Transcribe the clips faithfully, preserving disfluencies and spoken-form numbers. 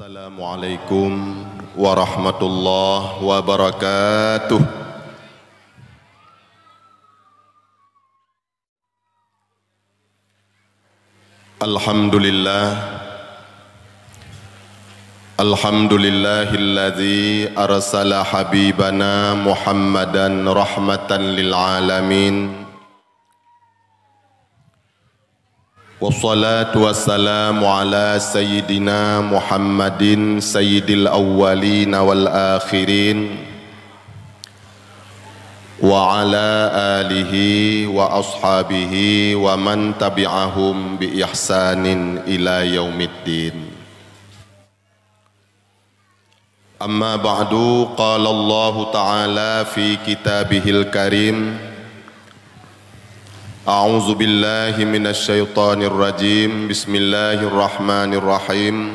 Assalamualaikum warahmatullahi wabarakatuh. Alhamdulillah. Alhamdulillahilladzi arsala habibana Muhammadan rahmatan lil alamin. Wassalatu wassalamu ala sayyidina Muhammadin sayyidil awwalina wal akhirin, wa ala alihi wa ashabihi wa man tabi'ahum bi ihsanin ila yaumiddin. Amma ba'du, qala Allahu ta'ala fi kitabihil karim, a'udzu billahi minasy syaithanir rajim. Bismillahirrahmanirrahim.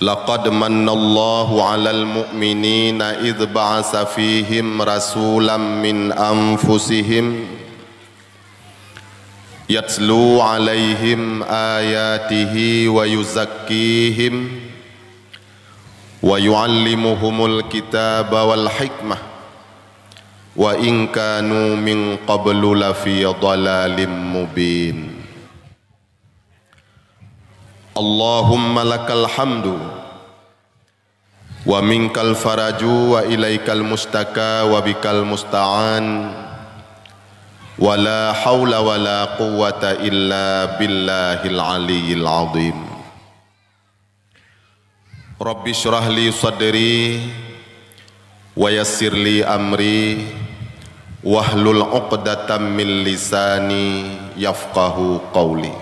Laqad mannallahu 'alal mu'minina idz ba'atsa fihim rasulam min anfusihim yatlu 'alaihim ayatihi wa yuzakkihim wa yu'allimuhumul kitaba wal hikmah wa in kanu min qablu lafi dhalalim mubin. Allahumma lakal hamdu wa minkal faraju wa ilaikal mustaka wa bikal musta'an, wa la haula wa la quwwata illa billahil aliyyil azim. Rabbi shrah li sadri wa yassir li amri wahlul 'uqdatam min lisani yafqahu qauli.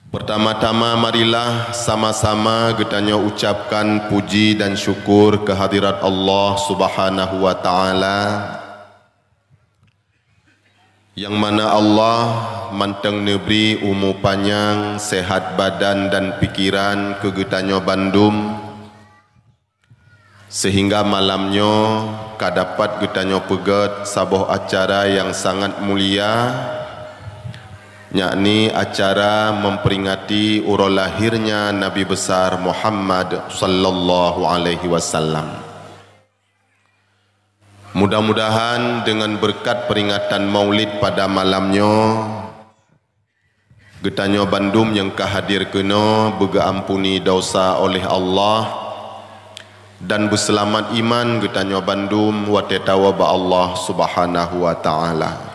Pertama-tama, marilah sama-sama geutanyoe ucapkan puji dan syukur kehadirat Allah Subhanahu wa Ta'ala, nyang mana Allah mantong neubri umu panyang, sehat badan dan pikiran keu geutanyoe bandum, sehingga malam nyoe ka dapat geutanyoe peugét saboh acara nyang sangat mulia, yakni acara memperingati uroe lahirnya Nabi Besar Muhammad sallallahu alaihi wasallam. Mudah-mudahan dengan berkat peringatan Maulid pada malam nyoe, geutanyoe bandum nyang ka hadir keunoe beugeuampuni dosa oleh Allah dan beuseulamat iman geutanyoe bandum watée tawoe bak Allah Subhanahu wa Ta'ala.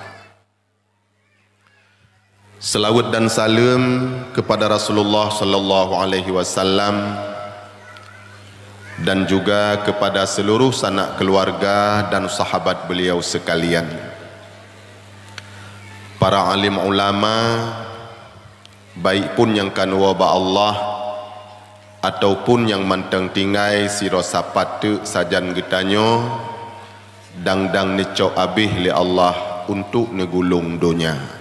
Seulaweuet dan saleuem keupada Rasulullah sallallahu alaihi wasallam dan juga keupada seuluruh sanak keuluwarga dan sahabat beuliau seukalian. Para alim ulama, baik pun nyang ka neuwoe bak Allah ataupun nyang mantong tinggai sidroe sapat teuk sajan geutanyoe, dang-dang neucok abéh lé Allah untuk neugulong donya.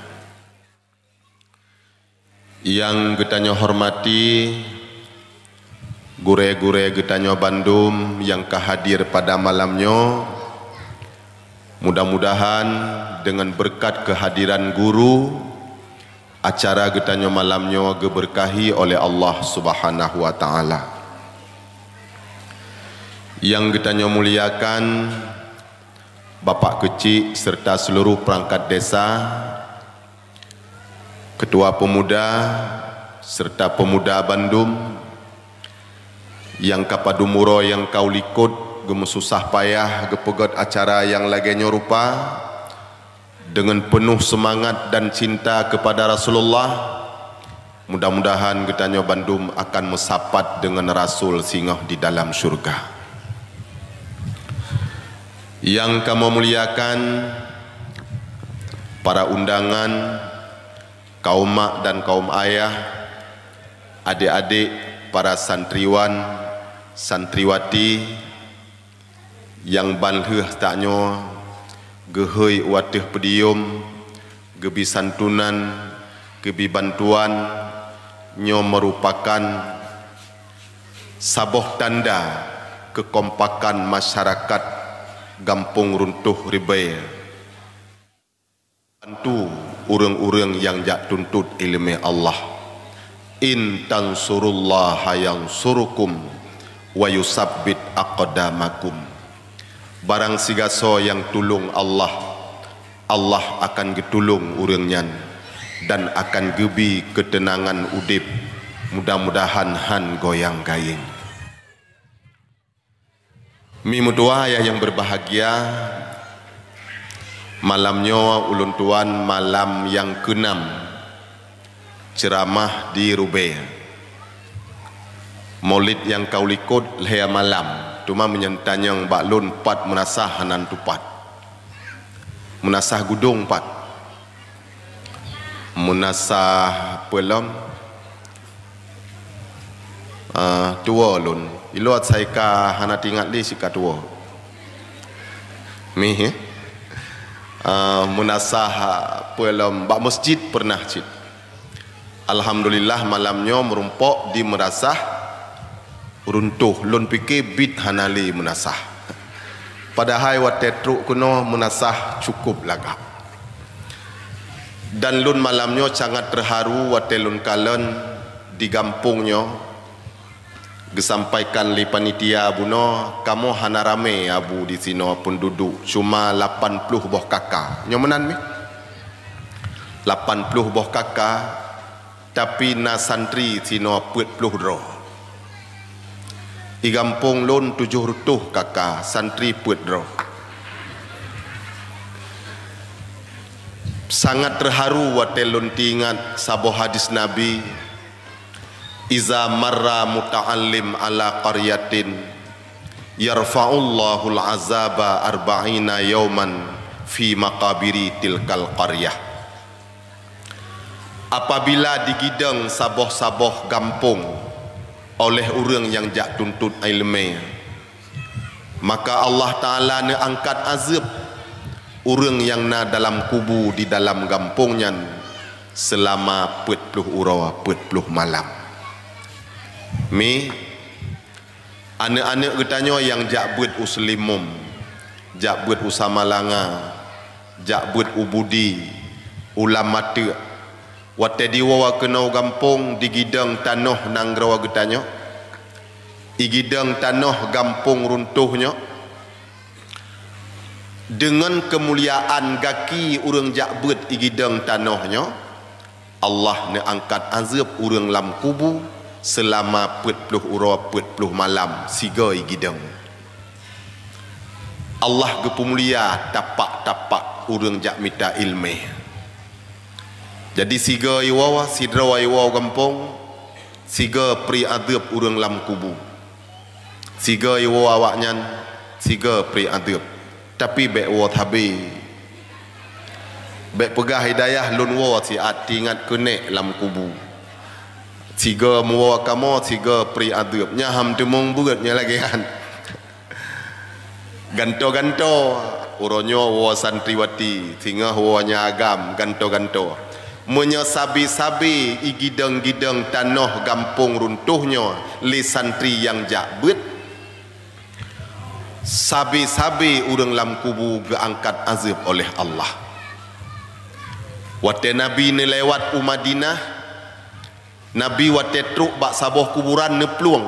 Nyang geutanyoe hormati, gurée-gurée geutanyoe bandum nyang ka hadir pada malam nyoe, mudah-mudahan deungon beureukat keuhadiran guru, acara geutanyoe malam nyoe geubeurkahi oleh Allah Subhanahu wa Ta'ala. Nyang geutanyoe muliakan, Bapak Keuchik serta seuluruh peurangkat desa, Keutua Peumuda, serta peumuda bandum, nyang ka padum uroe nyang ka u likot geumeususah payah geupeugét acara nyang lagée nyoe rupa, deungon peunoh seumangat dan cinta keupada Rasulullah, mudah-mudahan geutanyoe bandum akan meusapat deungon Rasul singoh di dalam syurga. Nyang kamoe muliakan, para undangan, kaum mak dan kaum ayah, adék-adék, para santriwan, santriwati, nyang ban lheueh tanyoe geuhôi u ateueh podium, geubi santunan, geubi bantuan, nyoe meurupakan saboh tanda keukompakan masyarakat Gampông Runtôh Ribée. Bantu ureuëng-ureuëng nyang jak tuntot iéleumé Allah. "In tansurullaha yansurukum wa yusabbit aqdamakum." Barang sigasoe nyang tulông Allah, Allah akan geutulông ureuëng nyan dan akan geubri keuteunangan udeb, mudah-mudahan hán goyang-gayeng. Mi meutuwah ayah nyang beubahgia, malam nyoe ulôn tuan malam nyang keunam ceuramah di Rubée. Maulid nyang ka ulikot lhée malam, teuma meunyoe tanyong bak lôn pat meunasah hana tupat. Meunasah gudong pat. Meunasah peulom, ah, tuwo lôn. Ilot sai ka hana tingat lé sika tuwo. Mi, eh? Ah, meunasah peulom bak masjid pernah cit. Alhamdulillah, malam nyoe meurumpok di meurasah runtoh. Lôn pike bit hana lé meunasah. Padahai watée trok keunoe meunasah cukup lagak. Dan lôn malam nyoe sangat teuharu watée lôn kalon di gampông nyoe geusampaikan lé panitia bunoe, kamoe hana ramé Abu disinoe peunduduek, cuma lapan ploh boh kaka. Nyoe meunan mi? Lapan ploh boh kaka, tapi na santri sinoe peuet ploh droe. I gampông lôn tujoh reutôh kaka, santri peuet droe. Sangat teuharu watée lôn teuingat saboh hadis Nabi, "Iza marra muta'allim ala qaryatin, yarfa'ullahul azaba arba'ina yauman fi maqabiri tilkal qaryah." Apabila digidong saboh-saboh gampông oleh ureuëng nyang jak tuntot iéleumé, maka Allah Ta'ala neuangkat azeueb ureuëng nyang na dalam kubu di dalam gampông nyan seulama peuet ploh uroe peuet ploh malam. Mi, aneuëk-aneuëk geutanyoe nyang jak beuet u Seulimum, jak beuet u Samalanga, jak beuet u Budi, u Lam Mateuk, watée diwoe keunoe gampông digidong tanoh nanggroe geutanyoe, igidong tanoh gampông runtoh nyoe, deungon keumuliaan gaki ureuëng jak beuet igidong tanoh nyoe, Allah neuangkat azeueb ureuëng lam kubu seulama peuet ploh uroe peuet ploh malam sigoe igidong. Allah geupeumulia tapak-tapak ureuëng jak mita iéleumé. Jadi sigoe iwoe, sidroe iwoe gampông, sigoe pri azeueb ureuëng lam kubu. Sigoe iwoe awaknyan, sigoe pri azeueb. Tapi bék woe sabe. Bék peugah i dayah lôn woe siat teuingat keuneuk lam kubu. Sigoe meuwoe kamoe, sigoe pri azeueb. Nyan han teumong beuet nyan lagée nyan. Gantoe-gantoe, uroe nyoe woe santriwati, singoh woe nyang agam, gantoe-gantoe. Meunyoe sabe-sabe igidong-gidong tanoh gampông runtoh nyoe lé santri nyang jak beuet, sabe-sabe ureuëng lam kubu geuangkat azeueb oleh Allah. Watée Nabi neulewat u Madinah, Nabi watée trok bak saboh kuburan neuplueng.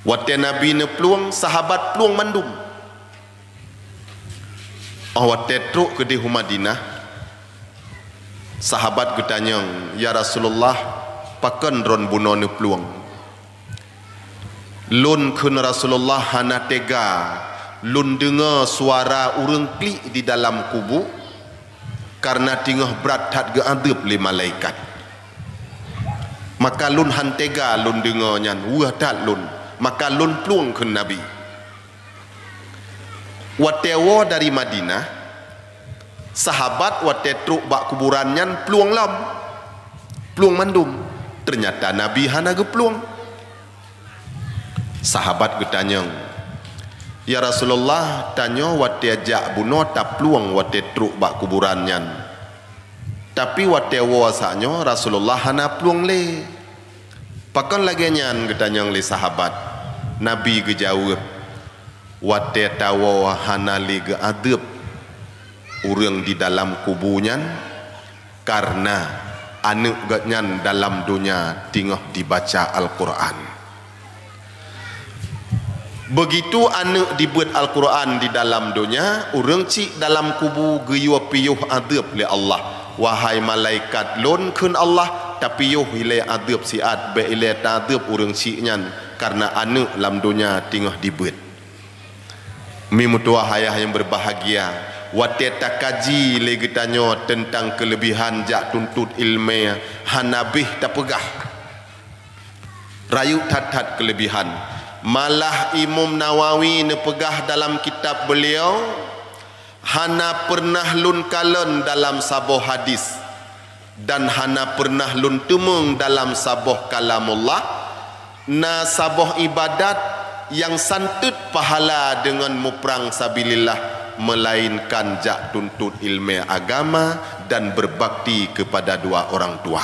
Watée Nabi neuplueng, sahabat plueng mandum. Óh watée trok keudeh u Madinah, sahabat geutanyong, "Ya Rasulullah, pakon droen bunoe neuplueng?" "Lôn," kheun Rasulullah, "hana teuga lôn deungoe suara ureuëng klik di dalam kubu, kareuna teungoh brat that geuadeueb lé malaikat. Maka lôn han teuga lôn deungoe nyan, weueh that lôn, maka lôn plueng," kheun Nabi. Watée woe dari Madinah, sahabat watée trok bak kuburan nyan plueng lom, plueng mandum. Teunyata Nabi hana geuplueng. Sahabat geutanyong, "Ya Rasulullah, tanyoe watée jak bunoe taplueng watée trok bak kuburan nyan. Tapi watée woe saat nyoe Rasulullah hana plueng lé. Pakon lagée nyan?" geutanyong lé sahabat. Nabi geujaweueb, "Watée tawoe hana lé geuadeueb, ureuëng di dalam kubu nyan, karena aneuëk geuhnyan dalam donya teungoh dibaca Al-Qur'an. Beugitu aneuëk dibeuet Al-Qur'an di dalam donya, ureuëng chik dalam kubu geuyue piôh adeueb lé Allah. "Wahai malaikat lôn," kheun Allah, "tapiôh ilée adeueb siat, bék ilée taadeueb ureuëng chik nyan, karena aneuëk lam donya teungoh dibeuet." Mi meutuwah ayah nyang beubahgia, watée takaji lé geutanyoe teuntang keuleubihan jak tuntot iéleumé, hana béh tapeugah. Rayeuk that-that keuleubihan. Malah Imam Nawawi neupeugah dalam kitab beuliau, "Hana peureunah lôn kalon dalam saboh hadis, dan hana peureunah lôn teumeung dalam saboh kalamullah, na saboh iébadat nyang santeuet pahala deungon muprang sabilillah, meulaénkan jak tuntot iéleumé agama dan beubakti keupada dua orang tua."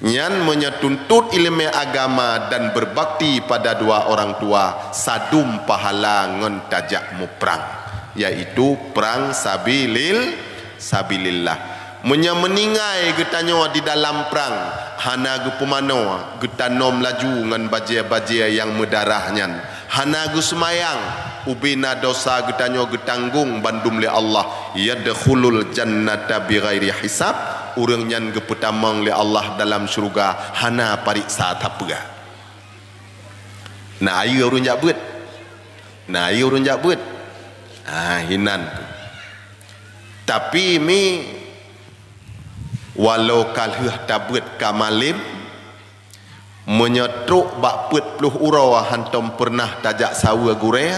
Nyan meunyoe tuntot iéleumé agama dan beubakti pada dua orang tua, sadum pahala ngon tajak muprang, yaitu prang sabilil-, sabilillah. Meunyoe meuninggai geutanyoe di dalam prang, hana geupumanö, geutanom laju ngon bajée-bajée nyang meudarah nyan, hana geuseumayang, ubena dosa geutanyoe geutanggong bandum lé Allah. "Yadkhulul jannata bighairi hisab," ureuëng nyan geupeutamong lé Allah dalam syeuruga hana pareksa sapeue. Na ayeue ureuëng jak beuet. Na ayeue ureuëng jak beuet. Ah, hinan tu. Tapi mi, walau ka lheueh tabeuet ka malem, meunyoe trok bak peuet ploh uroe hántom peureunah tajak saweue gurée,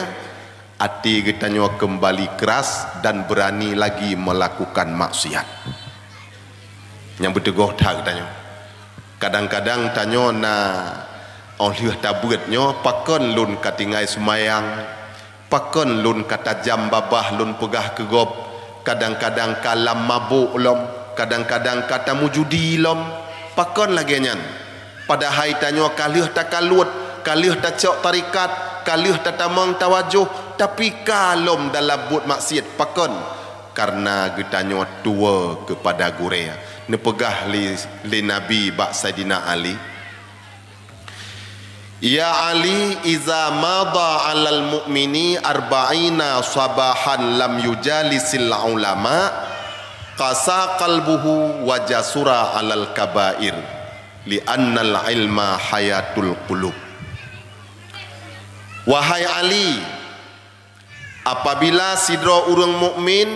até geutanyoe keumbali keuras dan beurani lagi meulakukan maksiat. Nyang beuteugoh that geutanyoe. Kadang-kadang tanyoe na óh lheueh tabeuet nyoe, pakon lôn ka tinggai seumayang, pakon lôn ka tajam babah lôn peugah keu gob, kadang-kadang ka lam mabök lom, kadang-kadang ka tamujudi lom. Pakon lagée nyan? Padahai tanyoe ka lheueh takalot, ka lheueh tacok tarekat, ka lheueh tatamong tawajoh, tapi ka lom dalam buet maksiet. Pakon? Kareuna geutanyoe tuwoe keupada gurée. Neupeugah lé, lé Nabi bak Saidina Ali, "Ya Ali, iza madha 'alal mu'mini arba'ina sabahan lam yujalisil ulama, qasa qalbuhu wa jasura 'alal kabair, li'annal ilma hayatul qulub." Wahai Ali, apabila sidroe ureuëng mukmin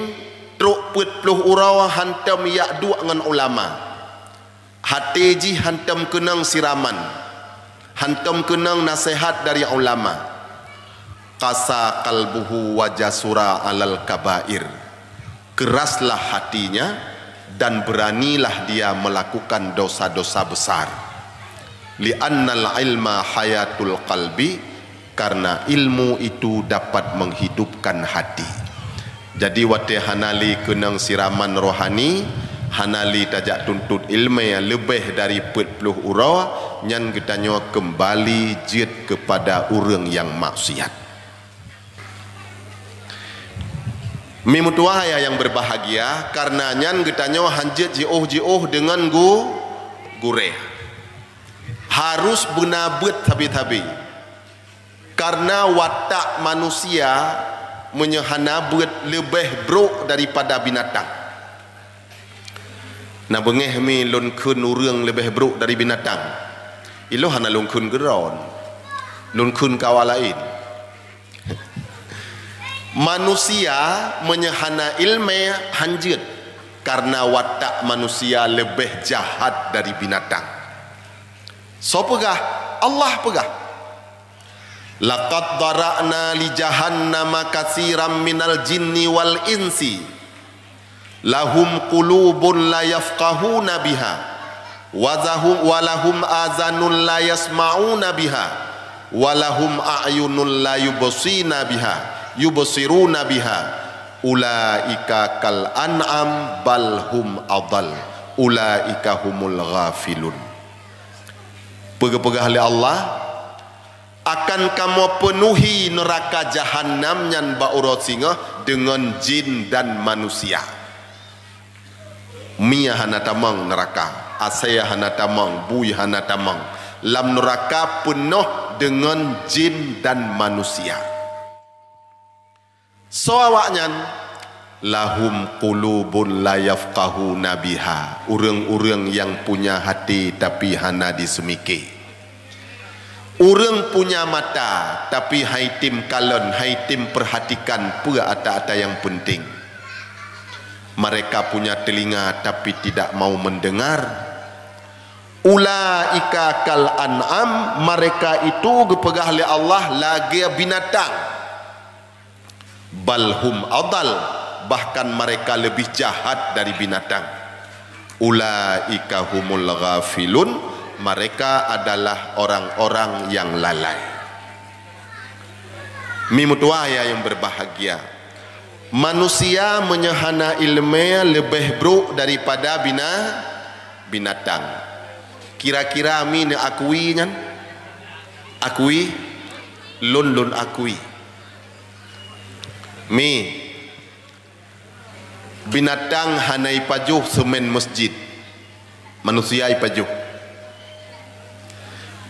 trok peuet ploh uroe hántom jak duek ngon ulama, até jih hántom keunong siraman, hántom keunong naseuhat dari ulama, qasa qalbuhu wa jasura 'alal kabair, keuraslah hatinya dan beuranilah dia meulakukan dosa-dosa besar. "Li'annal ilma hayatul qalbi," karena ilmu itu dapat menghidupkan hati. Jadi, watée hana lé keunong siraman rohani, hana lé tajak tuntot iéleumé leubeh dari peuet ploh uroe, nyan geutanyoe keumbali jeuet keupada ureuëng nyang maksiat. Mi meutuwah ayah nyang beubahgia, kareuna nyan geutanyoe hán jeuet jiôh-jiôh deungon gu-, gurée. Harôh beuna beuet sabe-sabe. Kareuna watak manusia meunyoe hana beuet leubeh brok daripada binatang. Na beungéh mi lôn kheun ureuëng leubeh brok dari binatang. Ilôn hana lôn kheun keu droe. Lôn kheun keu awak laén. Manusia meunyoe hana iéleumé hán jeuet, kareuna watak manusia leubeh jahat dari binatang. Soe peugah? Allah peugah. "Laqad dzara'na li jahannama katsiran minal jinni wal insi. Lahum qulubun la yafqahuna biha, wa zahum, wa lahum azanun la yasma'una biha, wa lahum a'yunun la yubsina biha, yubsiruna biha. Ulaika kal an'am bal hum adal. Ulaika humul ghafilun." Peugah-peugah lé Allah, Akan kamoe peunuhi neuraka Jahannam nyan bak uroe singoh deungon jin dan manusia. Mie hana tamong neuraka, asée hana tamong, bui hana tamong. Lam neuraka peunoh deungon jin dan manusia. Soe awaknyan? Lahum qulubun la yafqahuna biha, ureuëng-ureuëng nyang punya hati tapi hana diseumiké. Ureuëng punya mata tapi hai tem kalon, hai tem perhatikan peue ata-ata nyang peunteng. Mereka punya telinga tapi tidak mau mendengar. Ulaika kal an'am, mereka itu geupeugah lé Allah lagée binatang. Bal hum adal, bahkan mereka lebih jahat dari binatang. Ulaika humul ghafilun, mereka adalah orang-orang yang lalai. Mi meutuah ya yang berbahagia. Manusia meunyoe hana iéleumé leubeh brok daripada bina-, binatang. Kira-kira mi neuakui nyan? Akui? Lôn, lôn akui. Mi, binatang hana ipajoh seumén masjid. Manusia ipajoh.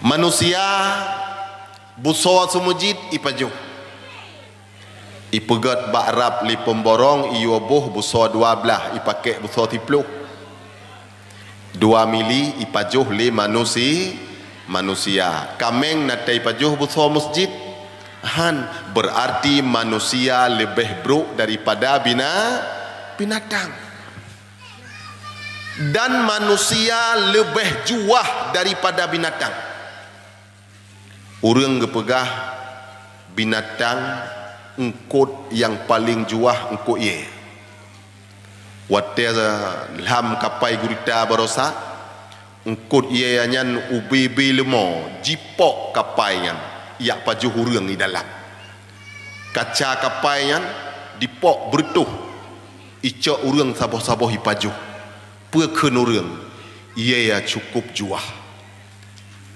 Manusia busoe seumeujid ipajoh. Ipeugét bak rab lé peumborong, iyue boh busoe dua blaih, ipakèk busoe siploh. Dua mili ipajoh lé manusi-, manusia. Kaméng na teuipajoh busoe masjid? Han, beurarti manusia leubeh brok daripada bina-, binatang. Dan manusia leubeh juah daripada binatang. Ureuëng geupeugah binatang eungkôt nyang paleng juah eungkôt ié. Watée lham kapai gurita baroesa, eungkôt ié nyan ubé-bé leumo jipok kapai nyan, jak pajoh ureuëng di dalam. Kaca kapai nyan dipok beureutoh, icok ureuëng saboh-saboh ipajoh. Peue kheun ureuëng, ié cukup juah.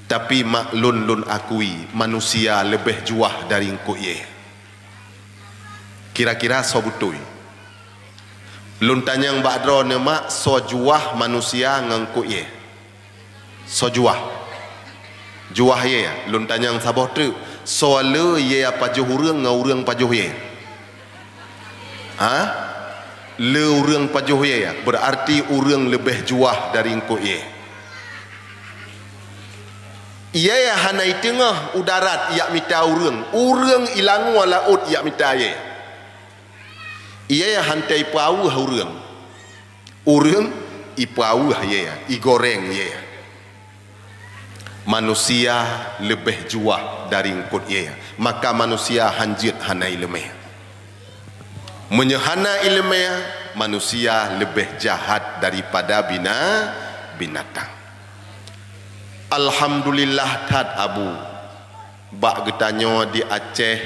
Tapi mak lôn, lôn akui, manusia leubeh juah dari eungkôt ié. Kira-kira soe beutôi? Lôn tanyong bak droeneuh mak, soe juah manusia ngon eungkôt ié? Soe juah? Juah ié, lôn tanyong saboh treuk, soe le ié pajoh ureuëng ngon ureuëng pajoh ié? Ha? Le ureuëng pajoh ié, beurarti ureuëng leubeh juah dari eungkôt ié. Ié hana iteungoh u darat jak mita ureuëng, ureuëng ilangoe laôt jak mita ié. Ié hana ipeuaweuh ureuëng, ureuëng ipeuaweuh ié, igoreng ié. Manusia leubeh juah dari eungkôt ié, maka manusia hanjeuet hana iéleumé. Meunyoe hana iéleumé, manusia leubeh jahat daripada bina-, binatang. Alhamdulillah that Abu, bak geutanyoe di Aceh,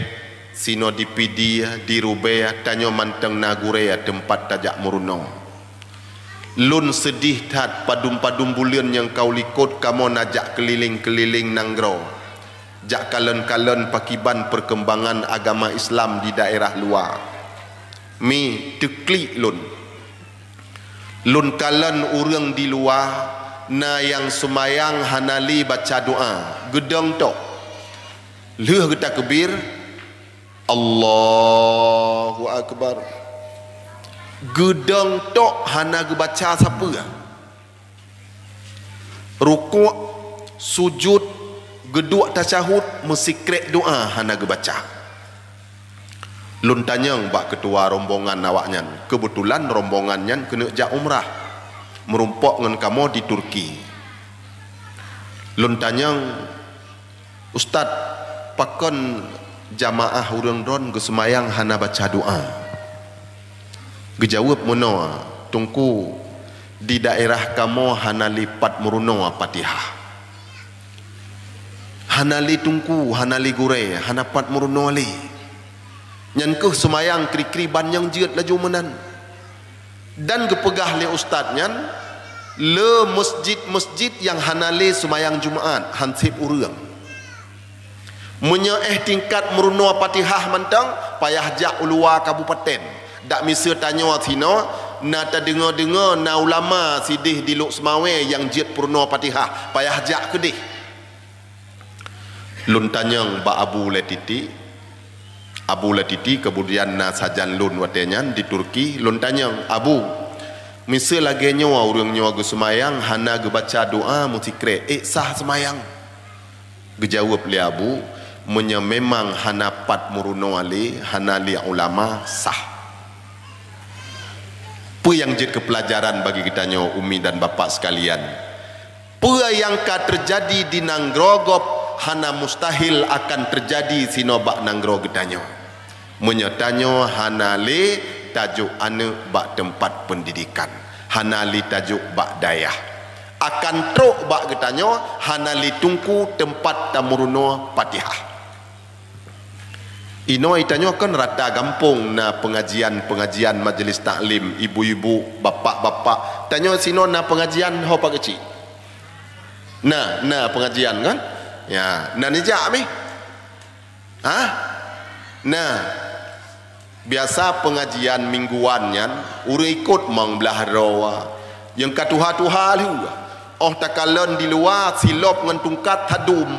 sinoe di Pidie, di Rubée, tanyoe mantong na gurée teumpat tajak meurunoe. Lôn seudeh that, padum-padum buleuen nyang ka u likot kamoe na jak keulileng-keulileng nanggroe, jak kalon-kalon pakiban peurkeumbangan agama Islam di daerah luwa. Mi, teuklik lôn. Lôn kalon ureuëng di luwa, na nyang seumayang hana lé baca doa, geudong tok. Lheueh geutakbir, Allahu Akbar. Geudong tok hana geubaca sapeue. Rukuk, sujud, geuduek tasyahud, meusikrek doa hana geubaca. Lôn tanyong bak keutua rombongan awaknyan, keubeutulan rombongan nyan keuneuk jak umrah, meurumpok ngon kamoe di Turki. Lôn tanyong, "Ustaz, pakon jamaah ureuëng droen geuseumayang hana baca doa?" Geujaweueb meunoe, "Teungku, di daerah kamoe hana lé pat meurunoe Fatihah. Hana lé teungku, hana lé gurée, hana pat meurunoe lé. Nyan kheueh seumayang kri-kri ban nyang jeuet laju meunan." Dan geupeugah lé ustaz nyan, le masjid-masjid nyang hana lé seumayang Jumat, han sép ureuëng. Meunyoe éh tingkat meurunoe Fatihah mantong, payah jak u luwa kabupaten. Dak miseue tanyoe sinoe, na tadeungoe-deungoe na ulama sideh di Lhokseumawe Seumawe nyang jeuet peurunoe Fatihah, payah jak keudeh. Lôn tanyong bak Abu Latiti. Abu Latiti keumudian na sajan lôn watée nyan di Turki, lôn tanyong, "Abu, miseue lagée nyoe ureuëng nyoe geuseumayang hana geubaca doa meusikrek, ék sah seumayang?" Geujaweueb lé Abu, "Meunyoe memang hana pat meurunoe lé, hana lé ulama, sah." Peue nyang jeuet keu peulajaran bagi geutanyoe, umi dan bapak sekalian? Peue nyang ka teujadi di nanggroe gob hana mustahil akan teujadi sinoe bak nanggroe geutanyoe. Meunyoe tanyoe hana lé tajok aneuëk bak teumpat peundidikan, hana lé tajok bak dayah, akan trok bak geutanyoe hana lé teungku teumpat tameurunoe Fatihah. Inoe tanyoe kan rata gampông na peungajian-peungajian majeulis taklim, ibu-ibu, bapak-bapak. Tanyoe sinoe na peungajian ho pak keuchik? Na, na peungajian kan? Ya, na neujak mih? Hah? Na. Biasa peungajian mingguan nyan, ureuëng ikot mang blaih droe. Nyang ka tuha-tuha lheueh. Óh takalon di luwa silop ngon tungkat tadum.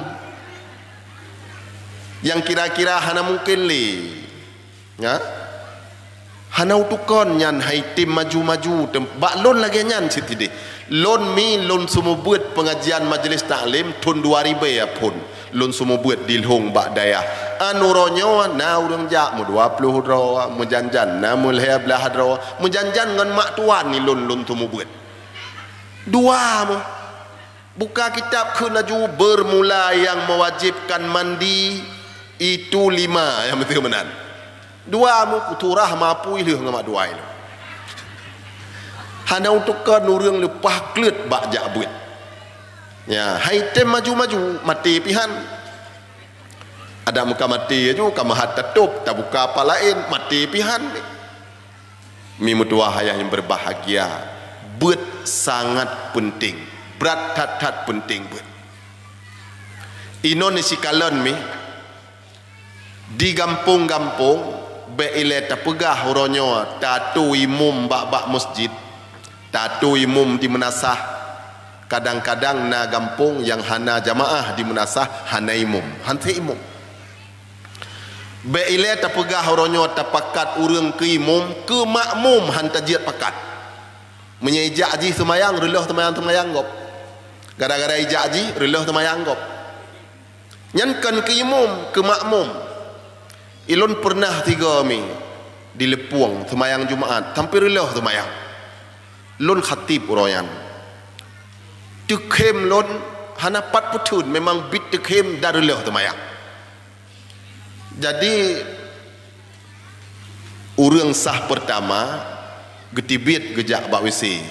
Nyang kira-kira hana mungken lé. Ya? Hana utukon nyan hai tem maju-maju tem-, bak lôn lagée nyan cit ideh. Lôn mi lôn seumeubeuet peungajian majeulis taklim thon dua ribée phon. Lôn seumeubeuet di lhong bak dayah. An uroe nyoe na ureuëng jak meudua ploh droe, meujanjan na meulhée blaih droe, meujanjan ngon mak tuan ni lôn, lôn seumeubeuet. Dua moh. Buka kitab kheun laju, bermula yang mewajibkan mandi itu lima, nyang beutôi meunan. Dua mu kuturah mapui lheueh ngon mak dua ilée. Hana utukon ureuëng leupah kleuet bak jak beuet. Ya, hai tem maju-maju, maté pihan. Adak muka maté aju, ka meuhat tatôb, tabuka apa laén, maté pihan. Mi meutuwah ayah nyang berbahagia, beuet sangat peunteng, brat that-that peunteng beuet. Inoe sikalon mi, di gampông-gampông, bék ilée tapeugah uroe nyoe tatô imum bak-bak meuseujid, tatô imum di meunasah. Kadang-kadang na gampông nyang hana jamaah di meunasah, hana imum, hana imum. Bék ilée tapeugah uroe nyoe tapakat ureuëng keu imum, keu makmum han tajeuet pakat. Meunyoe ijak jih seumayang, reuloh seumayang-seumayang gob. Gara-gara ijak jih, reuloh seumayang gob. Nyan kon keu imum, keu makmum. Ilôn peureunah tiga mi di Leupông seumayang Jumat, sampoe reuloh seumayang. Lôn khatib uroe nyan. Teukhém lôn hana pat peutheun, memang bit teukhém dan reuloh seumayang. Jadi, ureuëng sah peurtama geutibiet geujak bak W C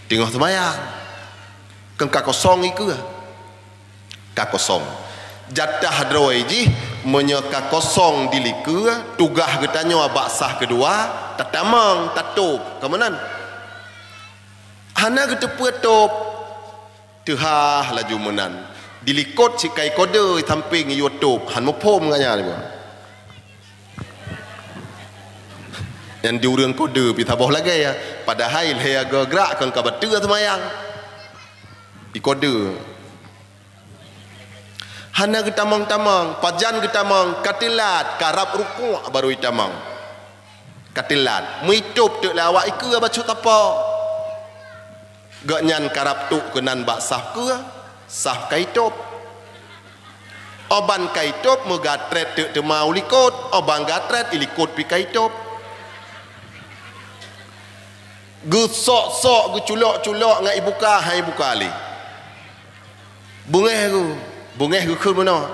teungoh seumayang. Keu ka kosong ikeue. Ka kosong. Jatah droe jih meunyoe ka kosong di likeue, tugaih geutanyoe bak sah keudua, tatamong, tatôb. Ka meunan. Hana geuteupeue tôb. Teuhah laju meunan. Dilikot sikai kode sampéng yue tôb, han muphom gobnyan. Nyang di ureuëng kode pih saboh lagée, padahai lhée geugerak kon ka bateue seumayang. Di kode. Hana geutamong-tamong, pajan geutamong, ka teulat, karab rukuk baru itamong. Ka teulat, meutôb teuk lé awak ikeue bacut tapo. Gobnyan karab tuk keunan bak saf keue, saf ka itôb. Óh ban ka itôb meugatrét teuk teuma u likot, óh ban gatrét i likot pih ka itôb. Geusok-sok, geuculok-culok ngon ibuka, han ibuka lé. Beungéh geuh, beungéh geukheun meunoe.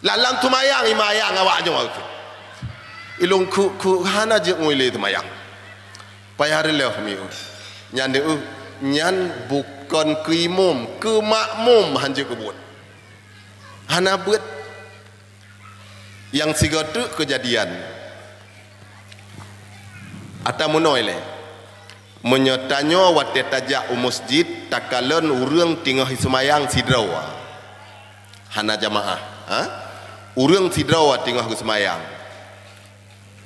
Lam-lam seumayang, imayang awak nyoe. Ilôn kheuk-kheuk hana jeuet ngon ilée seumayang. Payah reuloh mi. Nyan deuh, nyan bukon keu imum, keu makmum han jeuet keubuet. Hana beuet. Nyang sigoe teuk keujadian. Ata meunoe lé. Meunyoe tanyoe watée tajak u meuseujid, takalon ureuëng teungoh iseumayang sidroe. Hana jamaah, ha? Ureuëng sidroe teungoh geuseumayang.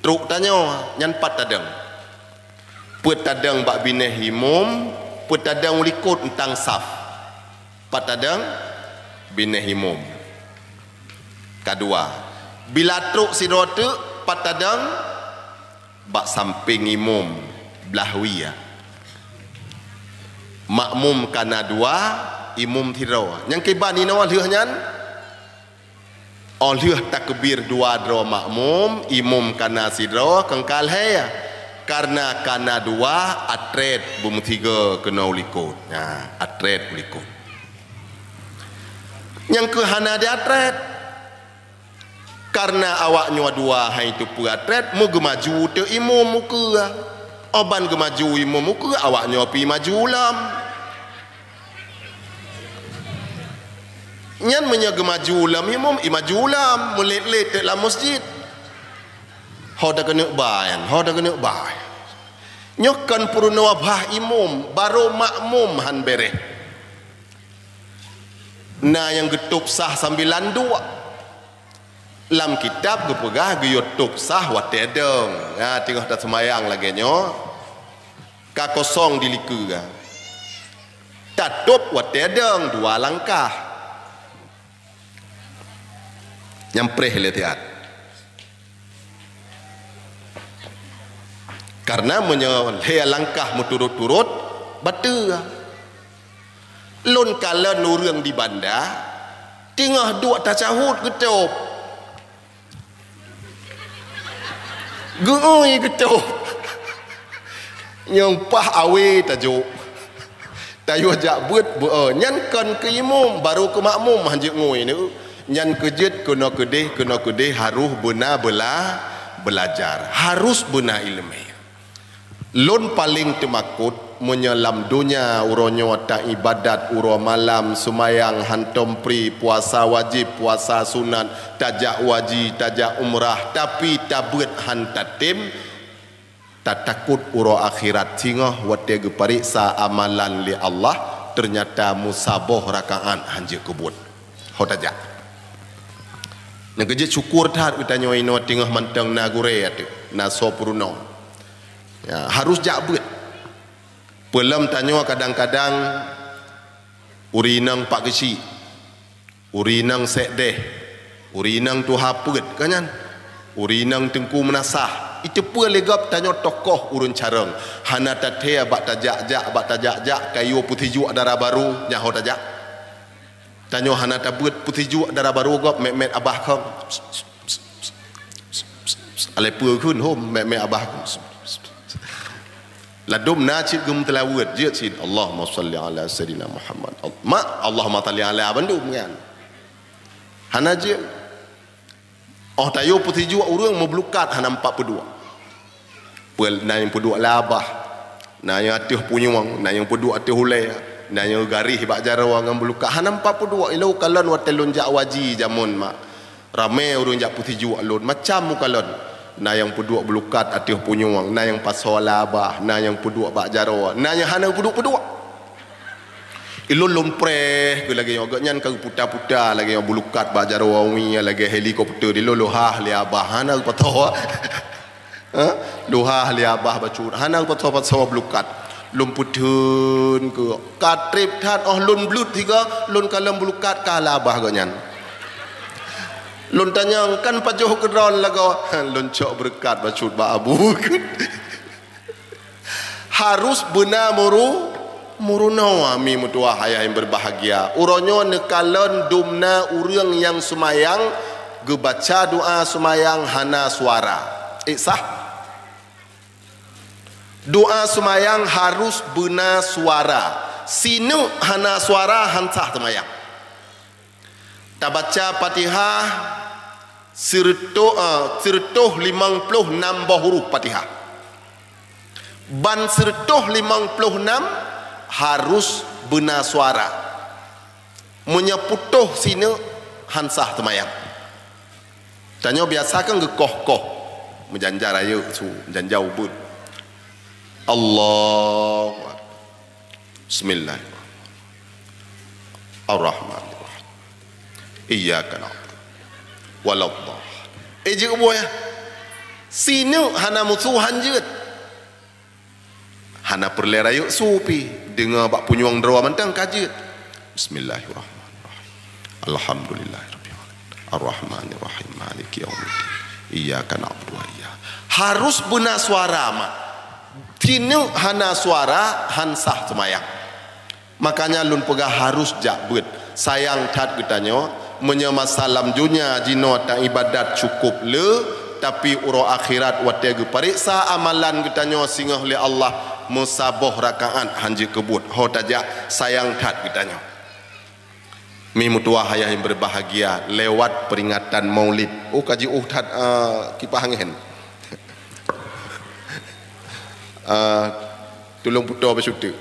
Trok tanyoe nyan pat tadong. Peuet tadong bak binéh imum, peuet tadong u likot eunteuk saf. Pat tadong binéh imum. Kadua, bila trok sidroe teuk, pat tadong bak sampéng imum, blah wie. Makmum kana dua, imum sidroe. Nyang kiban inoe lheueh nyan, óh lheueh takbir dua droe makmum, imum kana sidroe, keungka lhée. Kareuna kana dua, atrét beumeusigoe keunoe u likot. Nah, atrét u likot. Nyang keuh hana diatrét. Kareuna awak nyoe dua hai teupeu atrét, meugeumaju teuk imum ukeue. Óh ban geumaju imum ukeue, awak nyoe pih maju lom. Nyan meunyoe geumaju lom imum, i maju lom, meulet-let teuk lam meuseujid. Ho takeuneuk ba nyan, ho takeuneuk ba. Nyoe kon peurunoe bah imum, barô makmum han béréh. Na nyang geutôb sah sambilan duek. Lam kitab geupeugah geuyue tôb sah watée dong. Nah, teungoh taseumayang lagée nyoe, ka kosong di likeue. Tatôb watée dong dua langkah. Nyang preh lé tiat. Kareuna meunyoe lhée langkah meuturot-turot, bateue. Lôn kalon ureuëng di Banda, teungoh duek tasyahud geutôb. Geuui geutôb. Nyang paih awe tajok. Tayue jak beuet beu-, nyan kon keu imum, barô keu makmum han jeuet ngui neu. Nyan keu jeuet keunoe keudeh, keunoe keudeh harôh beuna beula-, beulajar, harôh beuna iéleumé. Lôn paleng teumakot meunyoe lam donya uroe nyoe taibadat uroe malam, seumayang hantom pri, puasa wajéb, puasa sunat, tajak haji, tajak umrah, tapi tabeuet han tatem, tatakot uroe akhirat singoh watée geupareksa amalan lé Allah, teunyata meusaboh rakaat han jeuet keubuet. Ho tajak. Nyang keu jeuet syukur that geutanyoe inoe teungoh mantong na gurée ateueh, na soe peurunoe. Ya, harôh jak beuet. Peulom tanyoe kadang-kadang ureuëng inong Pak Geuchik, ureuëng inong Sekdeh, ureuëng inong Tuha Peuet, ka nyan. Ureuëng inong Teungku Meunasah. Iteupeue lé gob tanyoe tokoh ureuëng carông. Hana tathée bak tajak-jak, bak tajak-jak, kayue peusijuek dara barô, nyan ho tajak. Tanyoe hana tabeuet peusijuek dara barô gob, mét-mét abah kong. Alai peue kheun hom, mét-mét abah kong. Ladôm na cit geumeuteulaweuet, jeuet cit, "Allahumma shalli ala Sayyidina Muhammad." Al-, ma, Allahumma shalli ala bandum kan. Hana jeuet. Óh tayue peusijuek ureuëng meubulukat hana meupat peuduek. Peue na nyang peuduek lam abah, na nyang ateueh punyueng, na nyang peuduek ateueh ulée, na nyang garéh bak jaroe ngon bulukat hana meupat peuduek. Ilôn kalon watée lôn jak haji jameun mak. Ramé ureuëng jak peusijuek lôn, macam mukalon. Na nyang peuduek bulukat ateueh punyueng, na nyang pasoe lam abah, na nyang peuduek bak jaroe, na nyang hana peuduek-peuduek. Ilôn lôn preh keu lagée nyoe, gobnyan ka geuputa-puta lagée nyoe bulukat bak jaroe wie lagée helikopter, ilôn lôn hah lé abah hana geupasoe. Ha? Lôn hah lé abah bacut, hana geupasoe-pasoe bulukat. Lôn peutheun keu ka treb that óh lôn bleuet sigoe, lôn kalon bulukat ka lam abah gobnyan. Lôn tanyong, "Kan pajoh keudroe lagoe?" "Lôn cok beureukat bacut bak abu." Harus beuna muru-, murunoe, mi meutuwah ayah nyang berbahagia. Uroe nyoe neukalon dumna ureuëng nyang seumayang geubaca doa seumayang hana suara. Eh, sah? Doa seumayang harus beuna suara. Sineuk hana suara, han sah seumayang. Tabaca Fatihah sireutôh, eh, sireutôh limong ploh nam boh huruf Fatihah. Ban sireutôh limong ploh nam harus beuna suara. Meunyoe putôh sineuk, han sah seumayang. Tanyoe biasa kan geukoh-koh, meujanjar ayeuk su, meujanjar ubeut. Allahu Akbar. Bismillahirrahmanirrahim. Iyyaka na'budu. Waladhdallin. Eh, jeuet buet, ya. Sineuk hana musoh han jeuet. Hana peureulée rayeuk su pih, deungoe bak punyueng droe mantong ka jeuet. Bismillahirrahmanirrahim. Alhamdulillahirabbil alamin. Arrahmanirrahim. Maliki yaumiddin. Iyyaka na'budu wa iyyaka. Harus beuna suara, mak. Sineuk hana suara, han sah seumayang. Makanya lôn peugah harus jak beuet. Sayang that geutanyoe, meunyoe masa lam donya jinoe taibadat cukôp le, tapi uroe akhirat watée geupareksa amalan geutanyoe singoh lé Allah, meusaboh rakaat han jeuet keu buet. Ho tajak, sayang that geutanyoe. Mi meutuwah ayah nyang berbahagia, lewat peringatan Maulid. Oh, ka jiôh that, ah, kipah angén. Ah, tulông putoe beusyeuteuk.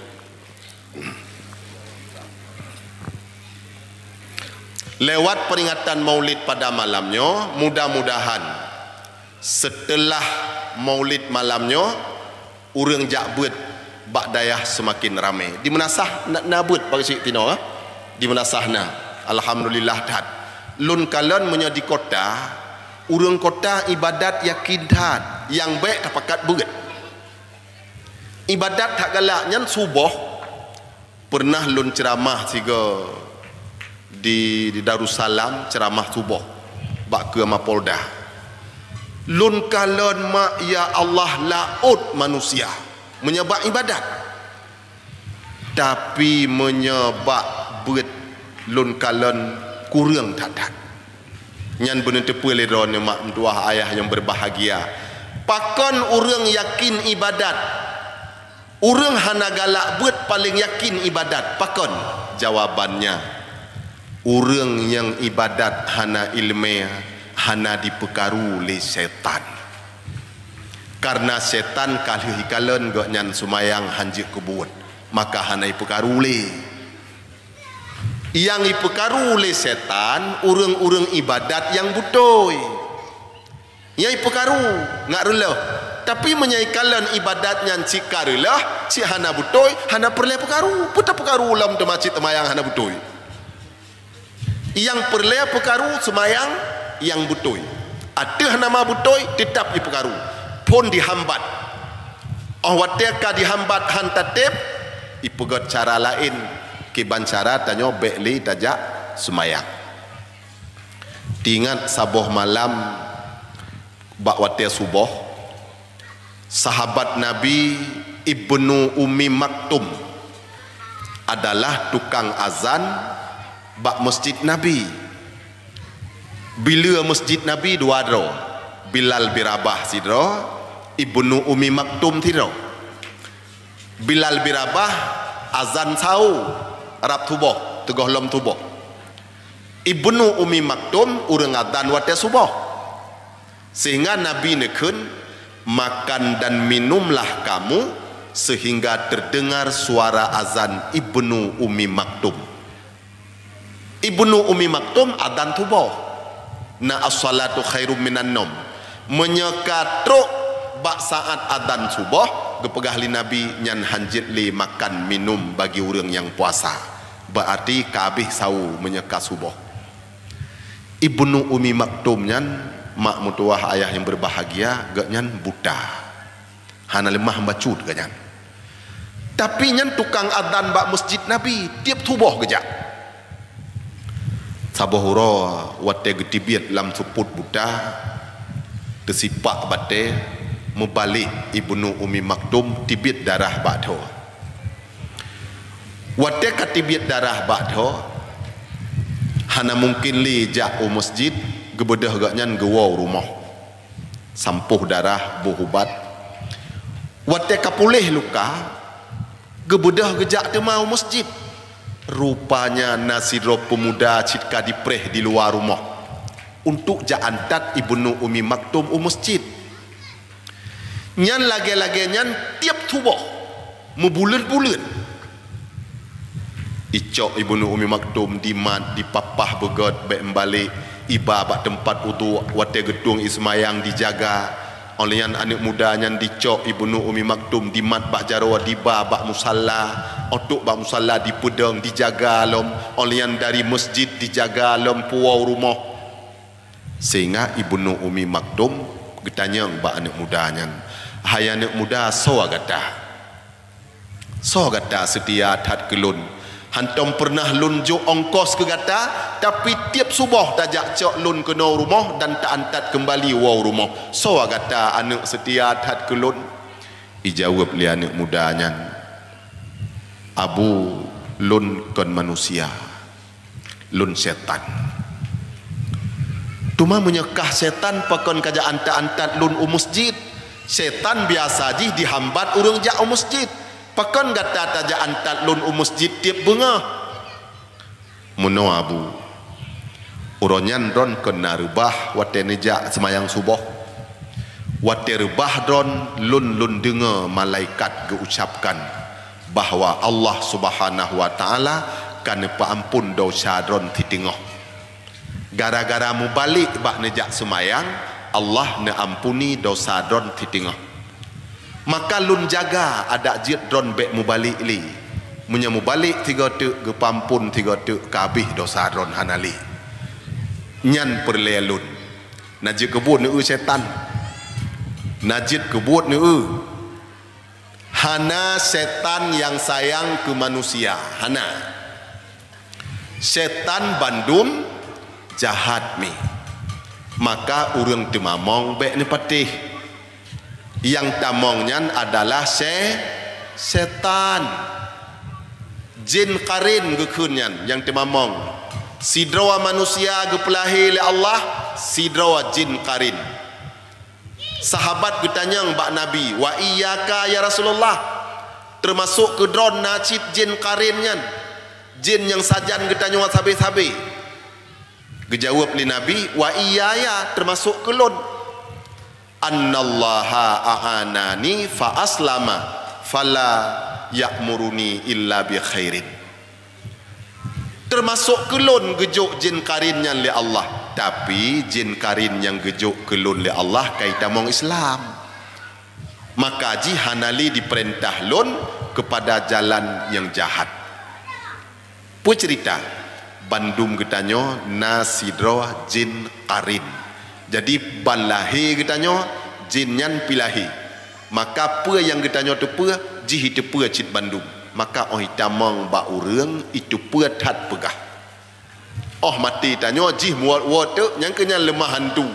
Lewat peringatan Maulid pada malam nyoe, mudah-mudahan setelah Maulid malam nyoe, ureuëng jak beuet bak dayah seumaken ramé. Di meunasah na, na beuet bak sik tinoe, eh? Di meunasah na. Alhamdulillah that. Lôn kalon meunyoe di kota, ureuëng kota ibadat yakin that, nyang bék tapakat beuet. Ibadat that galak nyan suboh. Peureunah lôn ceuramah sigoe di, di Darussalam, ceuramah suboh bak keue Mapolda. Lôn kalon mak, ya Allah, laôt manusia meunyoe bak ibadat. Tapi meunyoe bak beuet lôn kalon kureueng that-that. Nyan beuneuteupeue lé droeneuh mak meutuwah ayah nyang berbahagia. Pakon ureuëng yakin ibadat? Ureuëng hana galak beuet paleng yakin ibadat. Pakon? Jawabannya, ureuëng nyang ibadat hana iéleumé, hana jipeukaru lé setan. Kareuna setan ka lheueh jikalon gobnyan seumayang han jeuet keu buet, maka hana jipeukaru lé. Nyang jipeukaru lé setan ureuëng-ureuëng ibadat nyang beutôi. Nyang jipeukaru ngat reuloh. Tapi meunyoe jikalon ibadat nyan cit ka reuloh, cit hana beutôi, hana peureulée peukaru. Peue tapeukaru lom teuma cit seumayang hana beutôi? Nyang peureulée peukaru seumayang nyang beutôi. Ateueh nama beutôi, teutab jipeukaru. Phon jihambat. Óh watée ka jihambat han tateb, jipeugét cara laén, kiban cara tanyoe bék lé tajak seumayang. Teuingat saboh malam bak watée suboh, sahabat Nabi Ibnu Ummi Maktum adalah tukang azan bak meuseujid Nabi. Bileu meuseujid Nabi dua droe, Bilal bin Rabah sidroe, Ibnu Ummi Maktum sidroe. Bilal bin Rabah azan saho rab suboh, teugohlom suboh. Ibnu Ummi Maktum ureuëng azan watée suboh. Sehingga Nabi neukheun, "Makan dan minumlah kamu sehingga terdengar suara azan Ibnu Ummi Maktum." Ibnu Ummi Maktum azan suboh. Na as-salatu khairum minan naum. Meunyoe ka trok bak saát azan suboh, geupeugah lé Nabi, nyan han jeuet lé makan minum bagi ureuëng nyang puasa. Berarti ka habéh saho meunyoe ka suboh. Ibnu Ummi Maktum nyan, mak meutuwah ayah nyang berbahagia, gobnyan buta. Hana leumah bacut gobnyan. Tapi nyan tukang azan bak meuseujid Nabi, tieb suboh geujak. Saboh uroe watée geuteubiet lam seupôt buta, teusipak batée, meubalek Ibnu Ummi Maktum tibiet darah bak tho. Watée ka tibiet darah bak tho, hana mungken lé jak u meuseujid, geubeudôh gobnyan geuwoe u rumoh. Sampôh darah, boh ubat. Watée ka puléh luka, geubeudôh geujak teuma u meuseujid. Rupanya na sidroe peumuda cit ka jipreh di luwa rumoh untuk jak antat Ibnu Ummi Maktum u meuseujid. Nyan lagée-lagée nyan tieb suboh, meubuleuen-buleuen. Icok Ibnu Ummi Maktum dimat, dipapah beugét bék meubalek, iba bak teumpat udhu, watée geutueng iseumayang dijaga. Óh lheueh nyan aneuëk muda nyan dicok Ibnu Ummi Maktum dimat bak jaroe, diba bak musalla. Óh trok bak musalla dipeudong, dijaga lom. Óh lheueh nyan dari meuseujid dijaga lom puwoe u rumoh. Seuhingga Ibnu Ummi Maktum geutanyong bak aneuëk muda nyan, "Hai aneuëk muda, soe gata? Soe gata seutia that keu lôn? Hántom peureunah lôn jok ongkos keu gata, tapi tieb suboh tajak cok lôn keunoe rumoh dan ta-antat keumbali woe rumoh. Soe gata aneuëk seutia that keu lôn?" Ijaweueb lé aneuëk muda nyan, "Abu, lôn kon manusia. Lôn setan." "Teuma meunyoe kah setan, pakon kajak antat-antat lôn u meusjid? Setan biasa jih jihambat ureuëng jak u meusjid. Pakon gata tajak antat lôn u meusjid tieb beungoh?" "Meunoe, Abu, uroe nyan droen kon na reubah watée neujak seumayang suboh. Watée reubah droen, lôn, lôn deungoe malaikat geuucapkan bahwa Allah Subhanahu wa Ta'ala ka neupeuamphon desya droen siteungoh. Gara-gara mubalek bak neujak seumayang, Allah neuampuni desya droen siteungoh. Maka lôn jaga adak jeuet droen bék mubalek lé. Meunyoe mubalek sigoe teuk, geupeuamphon sigoe teuk, ka habéh desya droen hana lé. Nyan peureulée lôn." Na jeuet keubuet neu-eu setan. Na jeuet keubuet neu-eu. Hana setan nyang sayang keu manusia, hana. Setan bandum jahat mi. Maka ureuëng teumamong bék neupatéh. Nyang tamong nyan adalah se-, setan. Jin karin geukheun nyan nyang teumamong. Sidroe manusia geupeulahé lé Allah, sidroe jin karin. Sahabat geutanyong bak Nabi, "Wa iyyaka ya Rasulullah, teumasok keu droen na cit jin karin nyan, jin nyang sajan geutanyoe sabe-sabe?" Geujaweueb lé Nabi, "Wa iyyaya, teumasok keu lôn. Annallaha a'anani fa aslama, fala ya'muruni illa bi khairin." Teumasok keu lôn geujok jin karin nyan lé Allah, tapi jin karin nyang geujok keu lôn lé Allah ka itamong Islam. Maka jih hana lé jipeurintah lôn keupada jalan nyang jahat. Peue ceurita? Bandum geutanyoe na sidroe jin karin. Jadi, ban lahé geutanyoe, jin nyan pih lahé. Maka peue nyang geutanyoe teupeue, jih iteupeue cit bandum. Maka óh itamong bak ureuëng, iteupeue that peugah. Óh maté tanyoe, jih muwot-wot teuk, nyang keu nyan leumah hantu.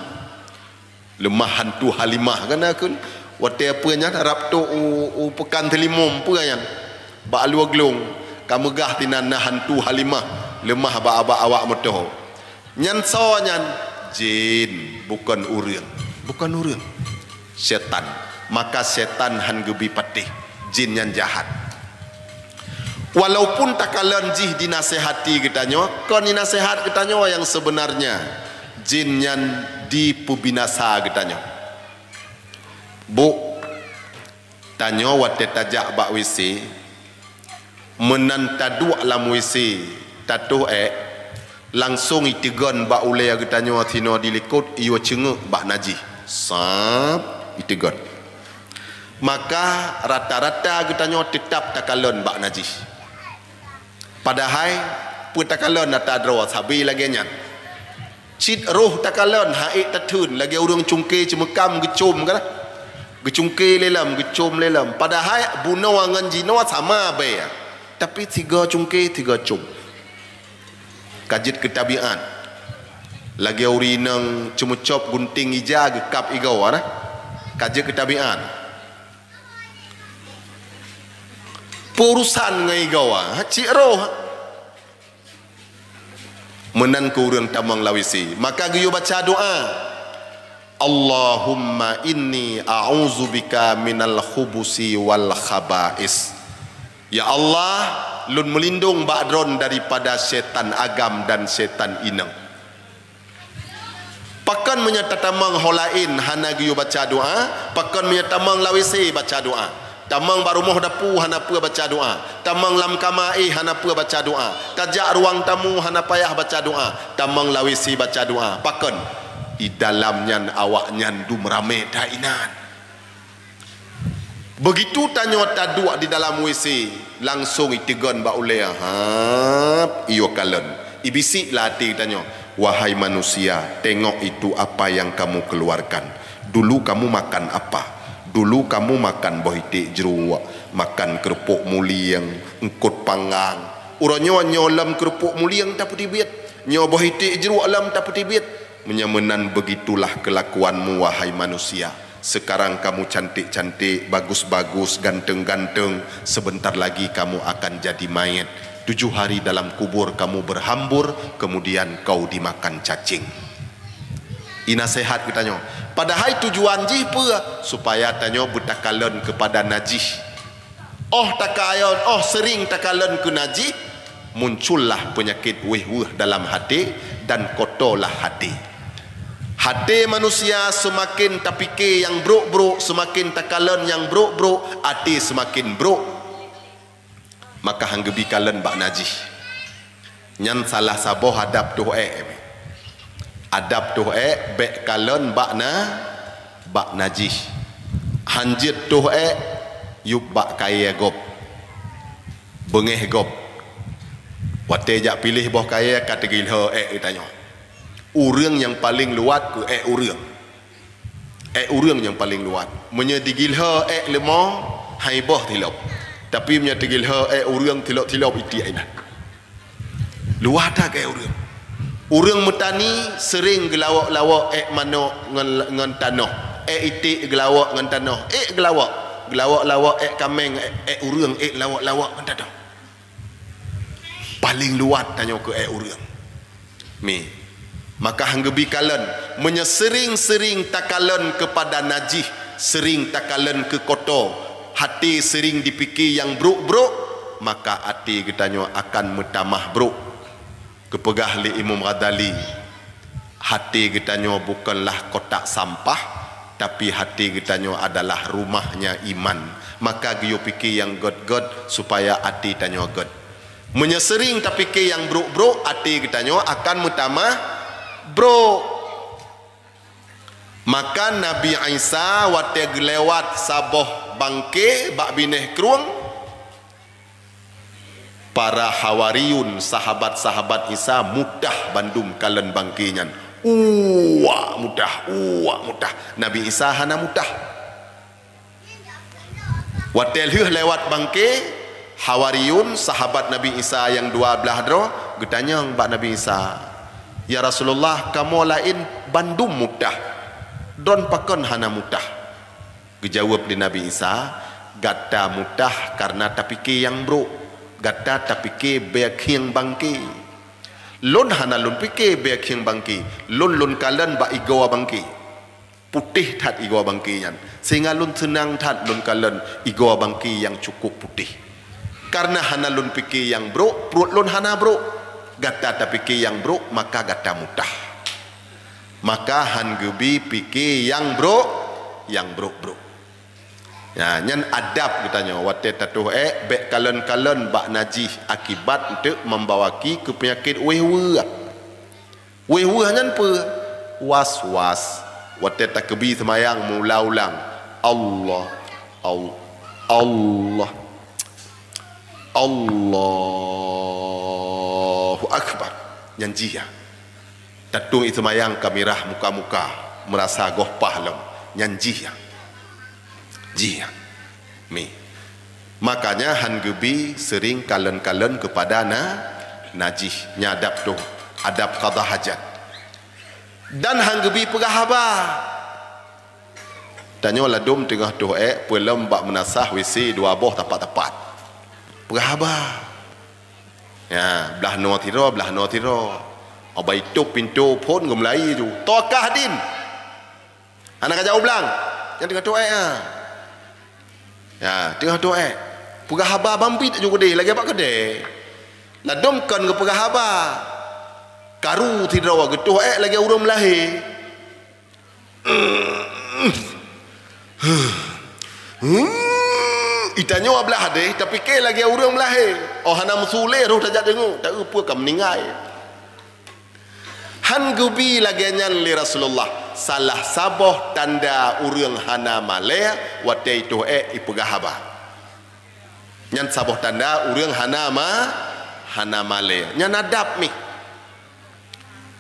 Leumah hantu Halimah kan akun. Watée peue nyan rab tok u, u Peukan Teulimom peue nyan. Bak luwa glong, ka meugah tinan na hantu Halimah, leumah bak abak awak meutoh. Nyan soe nyan? Jin, bukon ureuëng. Bukon ureuëng. Setan. Maka setan han geubi patéh. Jin nyan jahat. Walaupun takalon jih dinasehati geutanyoe, kon dinasehati geutanyoe nyang sebenarnya, jin nyan dipeubinasa geutanyoe. Bu, tanyoe watée tajak bak W C, meunan taduek lam W C, tatoh ék, langsong iteugon bak ulée geutanyoe sinoe dilikot, iyue ceungeuk bak najih. Sab, iteugon. Maka rata-rata geutanyoe teutab takalon bak najih. Padahai peue takalon ata droe sabe lagée nyan. Cit roh takalon ha'ék tatheun lagée ureuëng cungke ceumeukam geucom kan. Geucungke lé lom, geucom lé lom. Padahai bunoe ngon jinoe sama bée. Tapi tiga cungke, tiga com. Ka jeuet keu tabiat. Lagée ureuëng inong ceumeucop gunting ija geukab igoe na. Ka jeuet keu tabiat. Peurusan ngon igoe, ha, cit roh. Meunan keu ureuëng tamong lam W C, maka geuyue baca doa, "Allahumma inni a'udzubika minal khubusi wal khaba'is." Ya Allah, lôn meulindong bak Droen daripada setan agam dan setan inong. Pakon meunyoe tatamong ho laén hana geuyue baca doa? Pakon meunyoe tamong lam W C baca doa? Tamong bak rumoh dapu hana peue baca doa? Tamong lam kama éh hana peue baca doa? Tajak ruang tamu hana payah baca doa? Tamong lam W C baca doa? Pakon? Di dalam nyan awaknyan dum ramé that inan. Beugitu tanyoe taduek di dalam W C, langsong iteugon bak ulée, hab, iyue kalon. Ibisik lam até tanyoe, Wahai manusia, tengok itu apa yang kamu keluarkan. Dulu kamu makan apa? Dulu kamu makan boh iték jruek, makan keurupuk mulieng, eungkôt panggang. Uroe nyoe, nyoe lom keurupuk mulieng tapeuteubiet, nyoe boh iték jruek lom tapeuteubiet. Meunyoe meunan, begitulah kelakuanmu, wahai manusia. Sekarang kamu cantik-cantik, bagus-bagus, ganteng-ganteng, sebentar lagi kamu akan jadi mayat. Tujuh hari dalam kubur kamu berhambur, kemudian kau dimakan cacing. Ina sehat geutanyoe. Padahai tujuan jih peue? Supaya tanyoe beutakalon keupada najih. Óh takalon, óh seuring takalon keu najih, muncullah peunyakét wéh-weueh dalam haté dan kotolah haté. Haté manusia seumaken tapiké nyang brok-brok, seumaken takalon nyang brok-brok, até seumaken brok. Maka han geubi kalon bak najih. Nyan salah saboh adab tuh ék. Adab tuh ék, bék kalon bak na, bak najih. Han jeuet tuh ék, yub bak kayée gob, beungéh gob. Watée jak piléh boh kayée ka teugilhô ék geutanyoe. Ureuëng nyang paleng luwat keu ék ureuëng. Ék ureuëng nyang paleng luwat. Meunyoe digilhô ék leumô, hai boh tilop. Tapi meunyoe teugilhô ék ureuëng, tilop-tilop itiek inan. Luwat that keu ék ureuëng. Ureuëng meutani seuring geulawok-lawok ék manok ngon, ngon tanoh. Ék iték geulawok ngon tanoh. Ék geulawok. Geulawok-lawok ék kaméng, ék, ék ureuëng, ék lawok-lawok ngon tanoh. Paleng luwat tanyoe keu ék ureuëng. Mi. Maka han geubi kalon. Meunyoe seuring-seuring takalon keupada najih, seuring takalon keu koto, haté seuring dipike nyang brok-brok, maka até geutanyoe akan meutamah brok. Geupeugah lé Imam Ghazali, haté geutanyoe bukanlah kotak sampah, tapi haté geutanyoe adalah rumahnya iman. Maka geuyue pike nyang gét-gét supaya até tanyoe gét. Meunyoe seuring tapike nyang brok-brok, até geutanyoe akan meutamah brok. Maka Nabi Isa watée geulewat saboh bangke bak binéh krueng, para hawariyun, sahabat-sahabat Isa, mutah bandum kalon bangke nyan. Uwak mutah, uwak mutah. Nabi Isa hana mutah. Watée lheueh lewat bangke, hawariyun, sahabat Nabi Isa nyang dua blaih droe, geutanyong bak Nabi Isa, "Ya Rasulullah, kamoe laén bandum mutah, droen pakon hana mutah?" Geujaweueb lé Nabi Isa, "Gata mutah kareuna tapike nyang brok. Gata tapike bék hieng bangke. Lôn hana lôn pike bék hieng bangke, lôn lôn kalon bak igoe bangke." Putéh that igoe bangke nyan, sehingga lôn seunang that lôn kalon igoe bangke nyang cukup putéh. Kareuna hana lôn pike nyang brok, pruet lôn hana brok. Gata tapike nyang brok, maka gata mutah. Maka han geubi pike nyang brok, nyang brok-brok. Nah, nyan adab geutanyoe watée tatoh ék, bék kalon-kalon bak najih, akibat eunteuk membawaki keu peunyakét wéh-weueh. Wéh-weueh nyan peue? Was-was. Watée takeubi seumayang meuulang-ulang, Allah, Al-, Allah, Allahu Akbar. Nyan jih ya. Tatueng i seumayang ka mirah muka-muka, meurasa goh paih lom. Nyan jih ya. Jih ya. Mi. Makanya han geubi seuring kalon-kalon keupada na, najih. Nyan adab tuh, adab qadha hajat. Dan han geubi peugah haba. Tanyoe ladôm teungoh toh ék, peulom bak meunasah W C dua boh tapat-tapat. Peugah haba. Ya, blah noe sidroe, blah noe sidroe. Abai tôp pintoe phôn geumeulai ju. Toh kah din. Hana ka jak u blang. Nyang teungoh toh ék, ha. Ya, teungoh toh ék. Peugah haba bambit ju keudeh, lagée bak keudè. Ladôm kon geupeugah haba. Karu sidroe geutoh ék lagée ureuëng meulahé. Hmm, itanyoe blah deh, tapike lagée ureuëng meulahé. Oh hana meusuleh roh tajak deungoe, ta-eu peue ka meuninggai. Han geubi lagée nyan lé Rasulullah. Salah saboh tanda ureuëng hana malée watée itoh ék ipeugah haba. Nyan saboh tanda ureuëng hana ma-, hana malée. Nyan adab mih.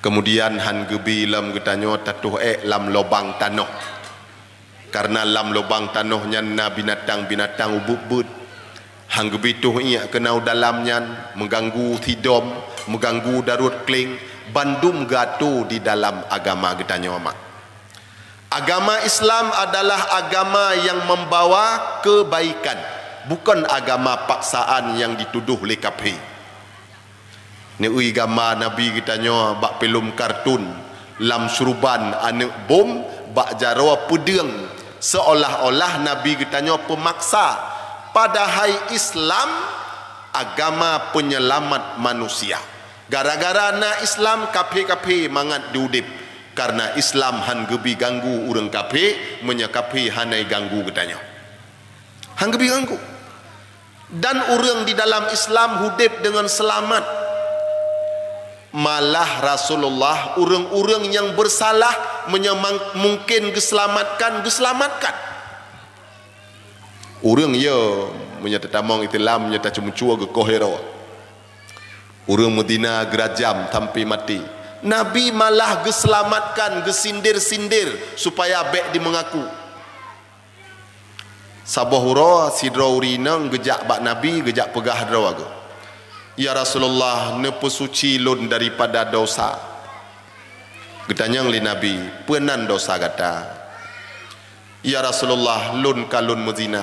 Keumudian hán geubi lom geutanyoe tatoh ék lam lubang tanoh. Kareuna lam lubang tanoh nyan na binatang-binatang ubeuet-beuet. Hán geubi toh iék keunoe dalam nyan, meuganggu sidom, meuganggu darot kléng, bandum geuatô di dalam agama geutanyoe mak. Agama Islam adalah agama nyang membawa kebaikan, bukon agama paksaan nyang ditudoh lé kafé. Neueu gamba Nabi geutanyoe bak filem kartun, lam syuruban aneuëk bom, bak jaroe peudeueng, seolah-olah Nabi geutanyoe peumaksa. Padahai Islam agama penyelamat manusia. Gara-gara na Islam, kafé-kafé mangat diudeb. Kareuna Islam hán geubi ganggu ureuëng kafé, meunyoe kafé hana ganggu geutanyoe. Hán geubi ganggu. Dan ureuëng di dalam Islam udeb deungon seulamat. Malah Rasulullah, ureuëng-ureuëng nyang beusalah, meunyoe mang-, mungken geuseulamatkan, geuseulamatkan. Ureuëng, ya, meunyoe teutamong Islam, meunyoe tacumeucue geukoh uroe. Ureuëng meuzina geurajam sampai maté. Nabi malah geuseulamatkan, geusindir-sindir supaya bék jimeungaku. Saboh uroe sidroe ureuëng inong geujak bak Nabi, geujak peugah droe geuh, "Ya Rasulullah, neupeusuci lôn daripada dosa." Geutanyong lé Nabi, "Peue nan dosa gata?" "Ya Rasulullah, lôn ka lôn meuzina."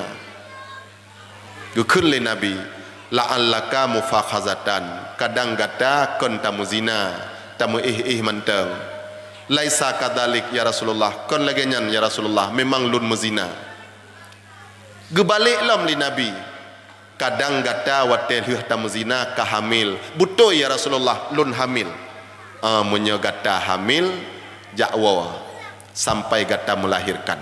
Geukheun lé Nabi, "La'allaka mufakhazatan, kadang gata kon tameuzina, tameuéh-éh mantong." "Laisa kadzalik, ya Rasulullah, kon lagée nyan, ya Rasulullah, memang lôn meuzina." Geubalek lom lé Nabi, "Kadang gata watée lheueh tameuzina ka hamil." "Beutôi, ya Rasulullah, lôn hamil." "Ah, meunyoe gata hamil, jak woe sampai gata meulahirkan."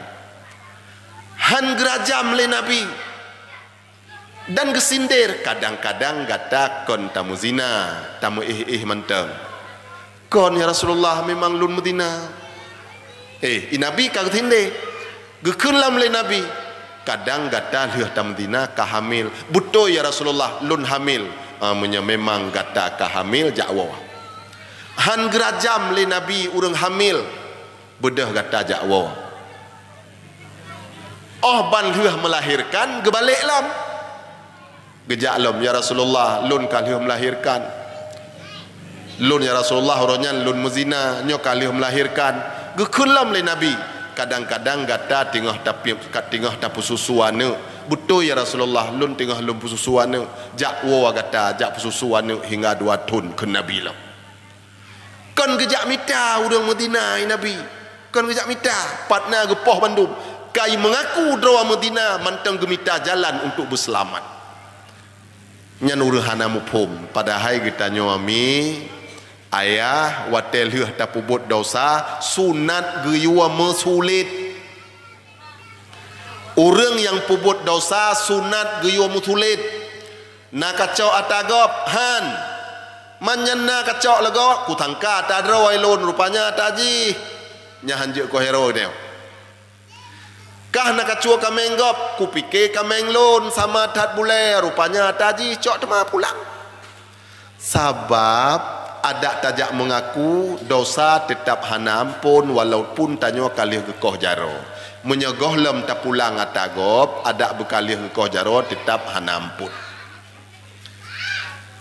Hán geurajam lé Nabi. Dan geusindir, "Kadang-kadang gata kon tameuzina, tameuéh-éh mantong." "Kon, ya Rasulullah, memang lôn meuzina." Eh, i Nabi ka geusindir. Geukheun lom lé Nabi, "Kadang gata lheueh tameuzina ka hamil." "Beutôi, ya Rasulullah, lôn hamil." "Ah, meunyoe memang gata ka hamil, jak woe." Hán geurajam lé Nabi ureuëng hamil. "Beudôh gata jak woe." Óh ban lheueh meulahirkan, geubalek lom. Geujak lom, "Ya Rasulullah, lôn ka lheueh meulahirkan." "Lôn, ya Rasulullah, uroe nyan lôn meuzina, nyoe ka lheueh meulahirkan." Geukheun lom lé Nabi, "Kadang-kadang gata teungoh tapi-, ka teungoh tapeususu aneuëk." "Beutôi, ya Rasulullah, lôn teungoh lôn peususu aneuëk." "Jak woe gata, jak peususu aneuëk hingga dua thon," kheun Nabi lom. Kon geujak mita ureuëng meuzina i Nabi. Kon geujak mita, pat na geupoh bandum. Ka jimeungaku droe meuzina mantong geumita jalan untuk beuseulamat. Nyan ureuëng hana muphom, padahai geutanyoe mi ayah watée lheueh tapeubuet dosa, sunat geuyue meusulet. Ureuëng nyang peubuet dosa sunat geuyue meusulet. Na kacok ata gob? Han. Man nyan na kacok lé gob, kusangka ata droe lôn, rupanya ata jih. Nyan han jeuet keu hero nyoe. Kah na kacue kaméng gob, kupike kaméng lôn sama that bulée, rupanya ata jih, cok teuma pulang. Sabab adak tajak meungaku dosa teutab hana amphon, walaupun tanyoe ka lheueh geukoh jaroe. Meunyoe gohlom tapulang ata gob, adak beuka lheueh geukoh jaroe teutab hana amphon.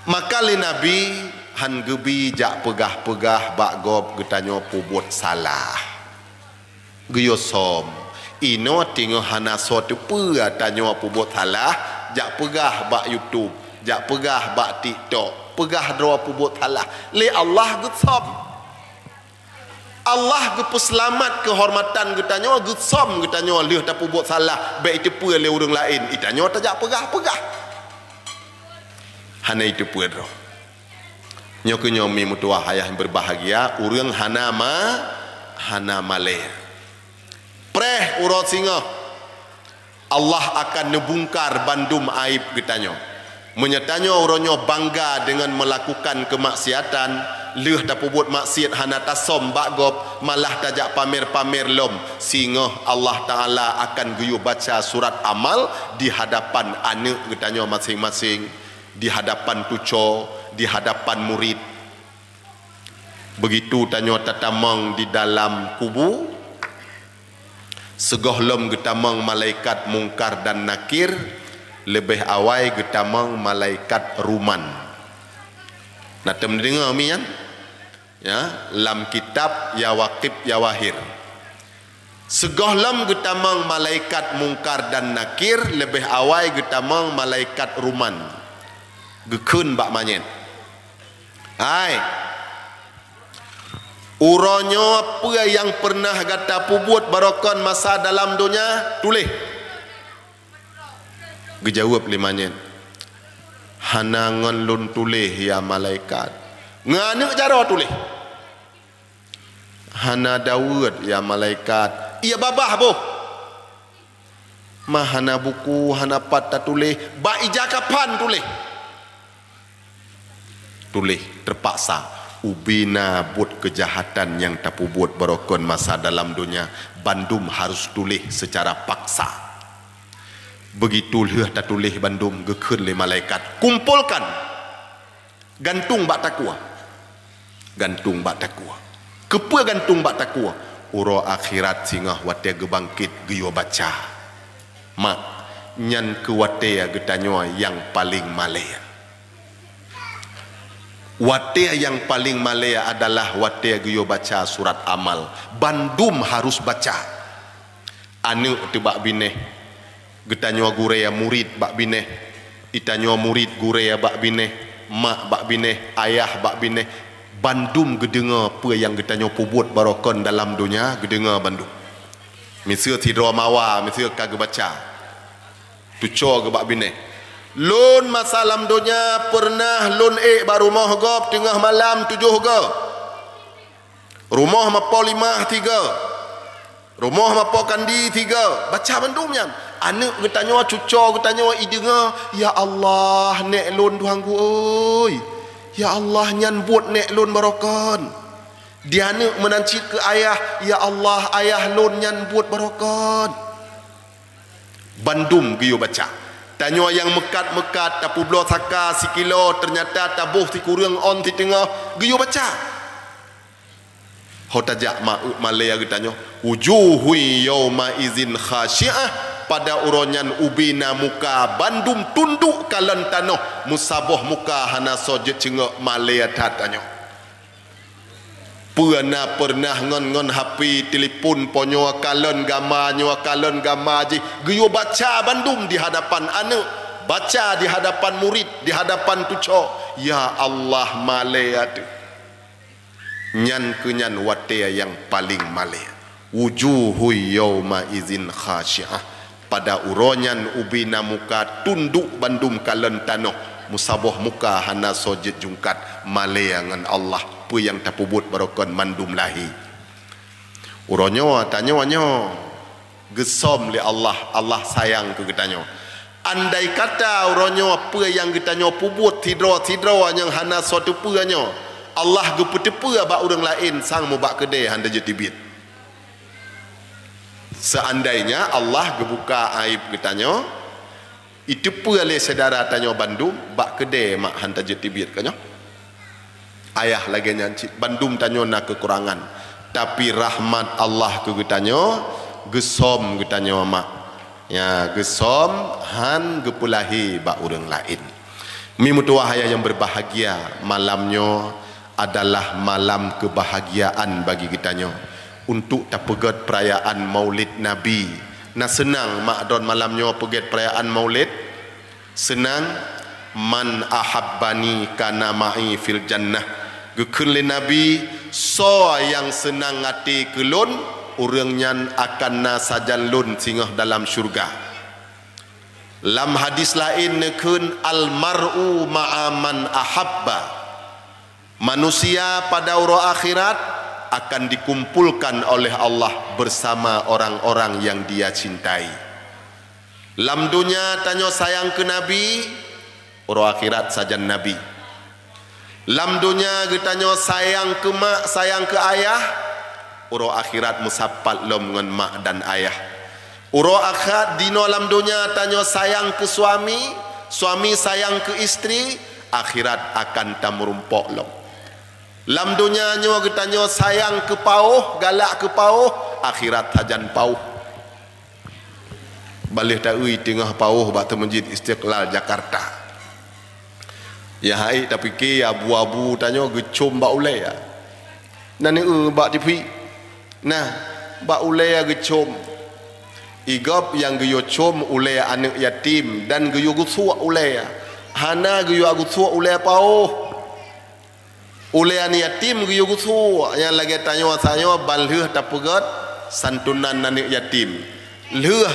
Maka lé Nabi han geubi jak peugah-peugah bak gob geutanyoe peubuet salah. Geuyue som. Inoe teungoh hana soe teupeue tanyoe peubuet salah, jak peugah bak YouTube, jak peugah bak TikTok, peugah droe peubuet salah. Lé Allah geusom. Allah geupeuseulamat keuhormatan geutanyoe, geusom geutanyoe lheueh tapeubuet salah, bék iteupeue lé ureuëng laén, itanyoe tajak peugah-peugah. Hana iteupeue droe. Nyoe keuh nyoe mi meutuwah ayah nyang beubahgia, ureuëng hana ma-, hana malée. Preh uroe singoh, Allah akan neubungkar bandum aéb geutanyoe. Meunyoe tanyoe uroe nyoe bangga deungon meulakukan keumaksiatan, lheueh tapeubuet maksiat hana tasom bak gob, malah tajak pamer-pamer lom, singoh Allah Taala akan geuyue baca surat amal di hadapan aneuëk geutanyoe maséng-maséng, di hadapan tuco, di hadapan murit. Begitu tanyoe tatamong di dalam kubu, sigohlom geutamong malaikat Mungkar dan Nakir, leubeh awai geutamong malaikat Ruman. Na tem deungoe mi nyan? Ya, lam kitab Ya Waqif Ya Wahir. Sigohlom geutamong malaikat Mungkar dan Nakir, leubeh awai geutamong malaikat Ruman. Geukheun bak manyét, "Hai, uroe nyoe peue nyang peureunah gata peubuet barokon masa dalam donya, tuléh." Geujaweueb lé manyét, "Hana ngon lôn tuléh, ya malaikat." "Ngon aneuk jaroe tuléh." "Hana daweuet, ya malaikat." "Iya babah boh." "Ma hana buku, hana pat tatuléh." "Bak ija kapan tuléh." Tuléh, teupaksa. Ubena buet keujahatan nyang tapeubuet barokon masa dalam donya, bandum harus tuléh seucara paksa. Begitu lheueh tatuléh bandum, geukheun lé malaikat, "Kumpolkan." Gantung bak takue. Gantung bak takue. Keupeue gantung bak takue? Uroe akhirat singoh watée geubangkét geuyue baca. Mak, nyan keuh watée geutanyoe nyang paleng malée. Watée nyang paleng malée adalah watée geuyue baca surat amal. Bandum harus baca. Aneuk teuh bak binéh, geutanyoe gurée murit bak binéh, itanyoe murit gurée bak binéh, mak bak binéh, ayah bak binéh, bandum geudeungoe peue nyang geutanyoe peubuet barokon dalam donya, geudeungoe bandum. Miseue sidroe mawa, miseue ka geubaca, tuco geuh bak binéh, "Lôn masa lam donya peureunah lôn ék bak rumoh gob teungoh malam tujoh goe, rumoh mapo limah tigoe, rumoh mapo kandi tigoe." Baca bandum nyan. Aneuk geutanyoe, cuco geutanyoe ideungoe, "Ya Allah, nék lôn tuhanku oi. Ya Allah, nyan buet nék lôn barokon." Di aneuk meunan cit keu ayah, "Ya Allah, ayah lôn nyan buet barokon." Bandum geuyue baca. Tanyoe nyang meukat-meukat, tapeubloe saka sikilo, teunyata taboh sikureueng ôn siteungoh, geuyue baca. Ho tajak ma-, malée geutanyoe, "Wujuhun yaumaizin khasyiah," pada uroe nyan ubena muka bandum tunduk kalon tanoh, meusaboh muka hana soe jeuet ceungok, malée that tanyoe. Peue na peureunah ngon, ngon H P, telepon, po nyoe kalon gama, nyoe kalon gama jih, geuyue baca bandum di hadapan aneuk, baca di hadapan murit, di hadapan tuco. Ya Allah, malée ateueh. Nyan keuh nyan watée nyang paleng malée. "Wujuhun yaumaizin khasyiah." Pada uroe nyan ubena muka tunduk bandum kalon tanoh, meusaboh muka hana soe jeuet jungkat, malée ngon Allah, peue nyang tapeubuet barokon mandum lahé. Uroe nyoe tanyoe nyoe geusöm lé Allah, Allah sayang keu geutanyoe. Andai kata uroe nyoe peue nyang geutanyoe peubuet sidroe-sidroe nyang hana soe teupeue nyoe, Allah geupeuteupeue bak ureuëng laén sang mubak keudée hana jeuet teubiet. Seandainya Allah geubuka aib geutanyoe, iteupeue lé syedara tanyoe bandum, bak keudée mak hana jeuet teubiet keu nyoe. Ayah lagée nyan cit, bandum tanyoe na keukurangan, tapi rahmat Allah keu geutanyoe, geusöm geutanyoe mak. Ya, geusöm han geupeulahé bak ureuëng laén. Mi meutuwah ayah nyang berbahagia, malam nyoe adalah malam kebahagiaan bagi geutanyoe untuk tapeugét peurayaan Maulid Nabi. Na seunang mak droen malam nyoe peugét peurayaan Maulid? Seunang, "Man ahabbani kana ma'i fil jannah." Geukheun lé Nabi, "Soe nyang seunang até keu lôn, ureuëng nyan akan na sajan lôn singoh dalam syeuruga." Lam hadis laén neukheun, "Al mar'u ma'a man ahabba." Manusia pada uroe akhirat akan dikumpulkan oleh Allah bersama orang-orang yang Dia cintai. Lam donya tanyoe sayang keu Nabi, uroe akhirat sajan Nabi. Lam donya geutanyoe sayang keu mak, sayang keu ayah, uroe akhirat meusapat lom ngon mak dan ayah. Uroe akhirat dinoe lam donya tanyoe sayang keu suami, suami sayang keu istri, akhirat akan tameurumpok lom. Lam donya nyoe geutanyoe sayang keu paoh, galak keu paoh, akhirat sajan paoh. Baleh taeu teungoh paoh bak Masjid Istiqlal Jakarta. Ya hai tapike abu-abu tanyoe geucom bak ulée. Nan eu bak tipi. Nah, bak ulée geucom. Igop nyang geuyue com ulée aneuëk yatim dan geuyue geusuek ulée. Hana geuyue geusuek ulée paoh. Ulée aneuëk yatim geuyue geusuek, nyang lagée tanyoe-tanyoe ban lheueh tapeugét santunan aneuëk yatim. Lheueh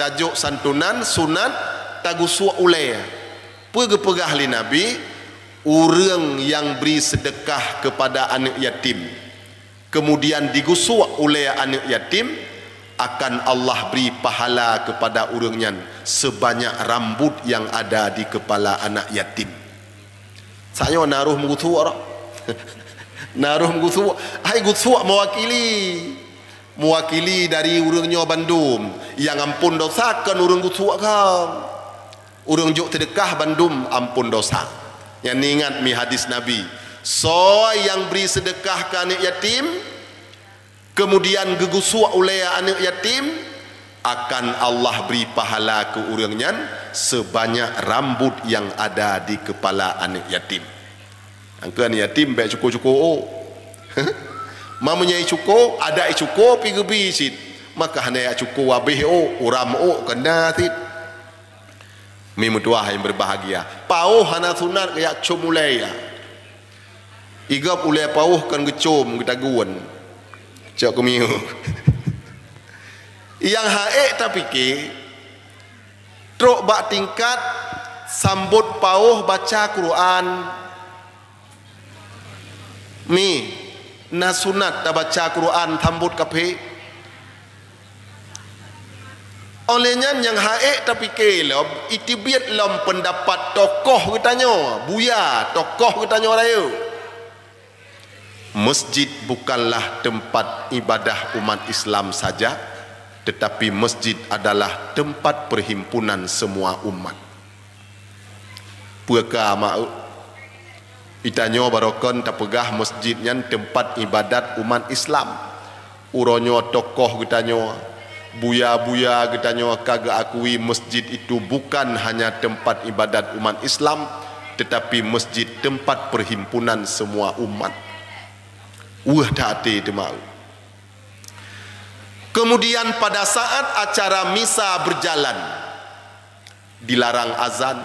tajok santunan sunat tageusuek ulée. Peue geupeugah lé Nabi, ureuëng nyang bri seudeukah keupada aneuëk yatim, keumudian digeusuek ulée aneuëk yatim, akan Allah bri pahala keupada ureuëng nyan seubanyak rambut nyang ada di keupala aneuëk yatim. Tanyoe na roh meugeusuek roh. Na roh meugeusuek, hai geusuek meuwakili. Meuwakili dari ureuëng nyoe bandum, nyang ampôn dosa kon ureuëng geusuek kan. Ureuëng jok seudeukah bandum ampôn dosa. Nyan ingat mi hadis Nabi, soe nyang bri seudeukah keu aneuëk yatim, keumudian geugeusuek ulée aneuëk yatim, akan Allah bri pahala keu ureuëng nyan seubanyak rambut nyang ada di keupala aneuëk yatim. Angkeun yatim bék cuko-cuko ôk. Ma meunyoe cuko, adak cuko pi geubi cit, maka hana jak cuko abéh ôk, uram ôk keunan cit. Mi meutuwah nyang beubahgia, paoh hana sunat keu jak com ulée ya. Igop ulée paoh kon geucom geutagun. Cok keumiu. Nyang haék tapike, trok bak tingkat sambot paoh baca Quran. Mi, na sunat tabaca Quran sambot kaphé. Óh lheueh nyan nyang haék tapike lom, iteubiet lom peundapat tokoh geutanyoe, buya tokoh geutanyoe rayeuk. Masjid bukanlah tempat ibadah umat Islam saja, tetapi masjid adalah tempat perhimpunan semua umat. Peue ka ma-, geutanyoe barokon tapeugah masjid nyan tempat ibadat umat Islam. Uroe nyoe tokoh geutanyoe, buya-buya geutanyoe ka geuakui masjid itu bukan hanya tempat ibadat umat Islam, tetapi masjid tempat perhimpunan semua umat. Weueh that até teuma. Kemudian pada saat acara misa berjalan, dilarang azan,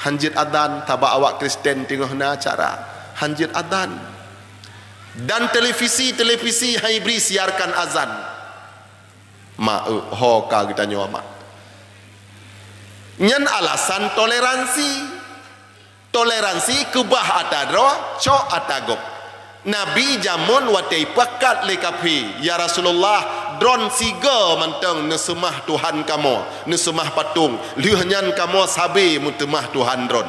hanjeuet azan, sabab awak Kristen teungoh na acara, hanjeuet azan. Dan televisi-televisi han jibri siarkan azan. Ma, eu, ho ka geutanyoe ma. Nyan alasan toleransi. Toleransi keubah ata droe, cok ata gob. Nabi jameun watée ipakat lé kaphé, "Ya Rasulullah, droen sigoe mantong neuseumah tuhan kamoe, neuseumah patong, lheueh nyan kamoe sabe meuteumah tuhan droen."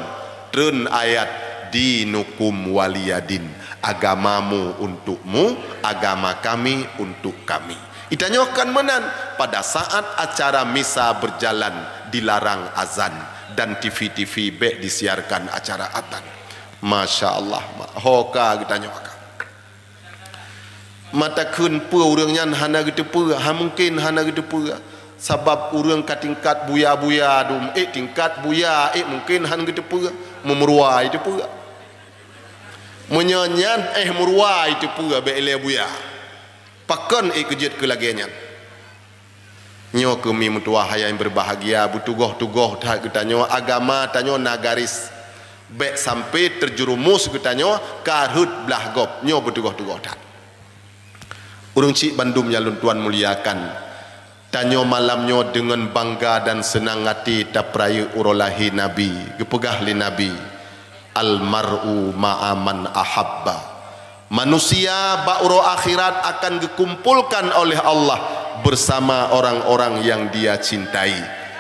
Treun ayat, "Dinukum waliyadin, agamamu untukmu, agama kami untuk kami." Geutanyoe kan meunan, pada saat acara misa berjalan dilarang azan dan TV-TV bék disiarkan acara azan. Masya Allah, ma-, ho ka geutanyoe ka. Mata kheun peue ureuëng nyan hana geuteupeue, ha mungken hana geuteupeue. Sabab ureuëng ka tingkat buya-buya dum, ék tingkat buya, ék mungken han geuteupeue, meumeuruwa iteupeue. Meunyoe nyan éh meuruwa iteupeue bék ilée buya. Pakon ék keujeuet keu lagée nyan? Nyoe keuh mi meutuwah nyang beubahgia, beutugoh-tugoh that geutanyoe, agama tanyoe na garis. Bék sampai teujeurumuih geutanyoe ka rhot blah gob, nyoe beutugoh-tugoh that. Ureuëng chik bandum nyang lôn tuan muliakan, tanyoe malam nyoe deungon bangga dan seunang até tapeurayeuk uroe lahé Nabi. Geupeugah lé Nabi, "Al-mar'u ma'a man ahabba." Manusia bak uroe akhirat akan geukumpolkan oleh Allah bersama orang-orang yang Dia cintai.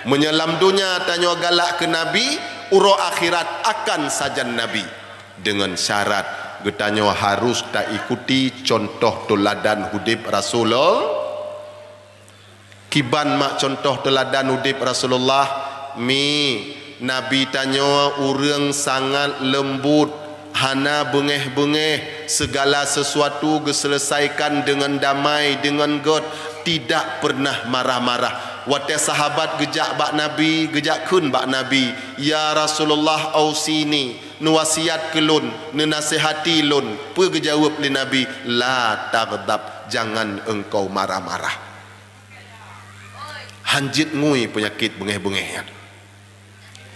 Meunyoe lam donya tanyoe galak keu Nabi, uroe akhirat akan sajan Nabi. Deungon syarat geutanyoe harus taikuti contoh teuladan udeb Rasulullah. Kiban mak contoh teuladan udeb Rasulullah? Mi, Nabi tanyoe ureuëng sangat leumbot, Hana beungéh-beungéh, segala sesuatu geuselesaikan deungon damai, deungon gét, tidak pernah marah-marah. Watée sahabat geujak bak Nabi, geujak kheun bak Nabi, "Ya Rasulullah, ausini, neuwasiat keu lôn, neunasihati lôn." Peue geujaweueb lé Nabi? "La taghdab, jangan engkau marah-marah." Hanjeuet ngui peunyakét beungéh-beungéh nyan.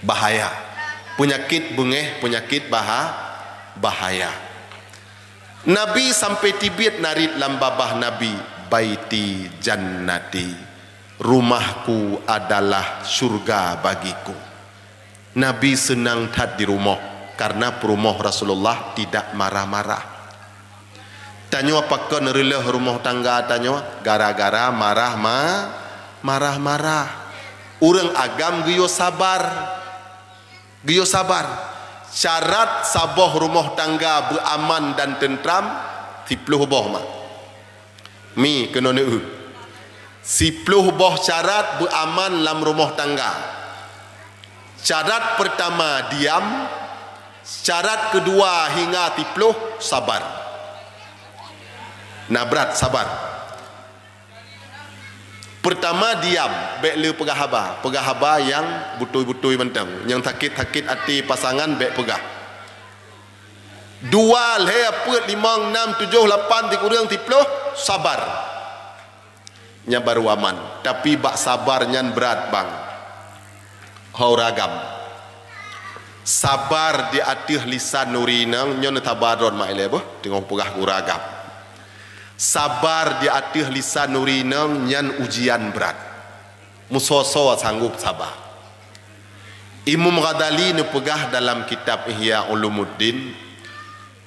Bahaya. Peunyakét beungéh, peunyakét baha-, bahaya. Nabi sampai tibiet narit lam babah Nabi, "Baiti jannati, rumahku adalah syurga bagiku." Nabi seunang that di rumoh karena peurumoh Rasulullah tidak marah-marah. Tanyoe pakon reuleuh rumoh tangga tanyoe gara-gara marah ma-, marah-marah. Ureuëng agam geuyue sabar. Geuyue sabar. Syarat saboh rumoh tangga beuaman dan teuntram, siploh boh ma. Mi keunoe neueu. Siploh boh syarat beuaman lam rumoh tangga. Syarat peurtama diam, syarat keudua hingga siploh sabar. Na brat sabar. Peurtama diam, bék le peugah haba, peugah haba nyang beutôi-beutôi mantong, nyang sakét-sakét até pasangan bék peugah. Dua, lhée, peuet, limong, nam, tujoh, lapan, sikureueng, siploh, sabar. Nyan baru aman. Tapi bak sabar nyan brat bang. Ho ureuëng agam. Sabar di ateueh lisan ureuëng inong nyoe, sabar droe mak ilée boh, teungoh peugah keu ureuëng agam. Sabar di ateueh lisan ureuëng inong nyan ujian brat. Meusoe-soe sanggob saba. Imam Ghazali neupeugah dalam kitab Ihya Ulumuddin,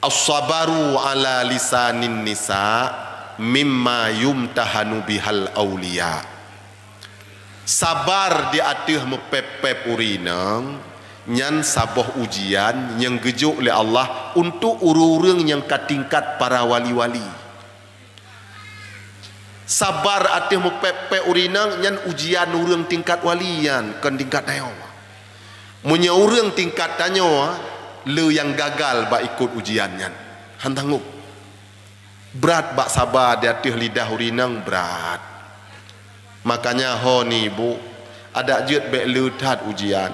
"As-sabaru ala lisanin nisa mimma yumtahanu bihal auliya." Sabar di ateueh meupéb-péb ureuëng inong, nyan saboh ujian nyang geujok lé Allah untuk ureuëng-ureuëng nyang ka tingkat para wali-wali. Sabar ateueh meupéb-péb ureuëng inong nyan ujian ureuëng tingkat wali nyan, kon tingkat tanyoe. Meunyoe ureuëng tingkat tanyoe le nyang gagal bak ikot ujian nyan, han sanggob. Brat bak saba di ateueh lidah ureuëng inong brat. Makanya ho ni bu, adak jeuet bék le that ujian.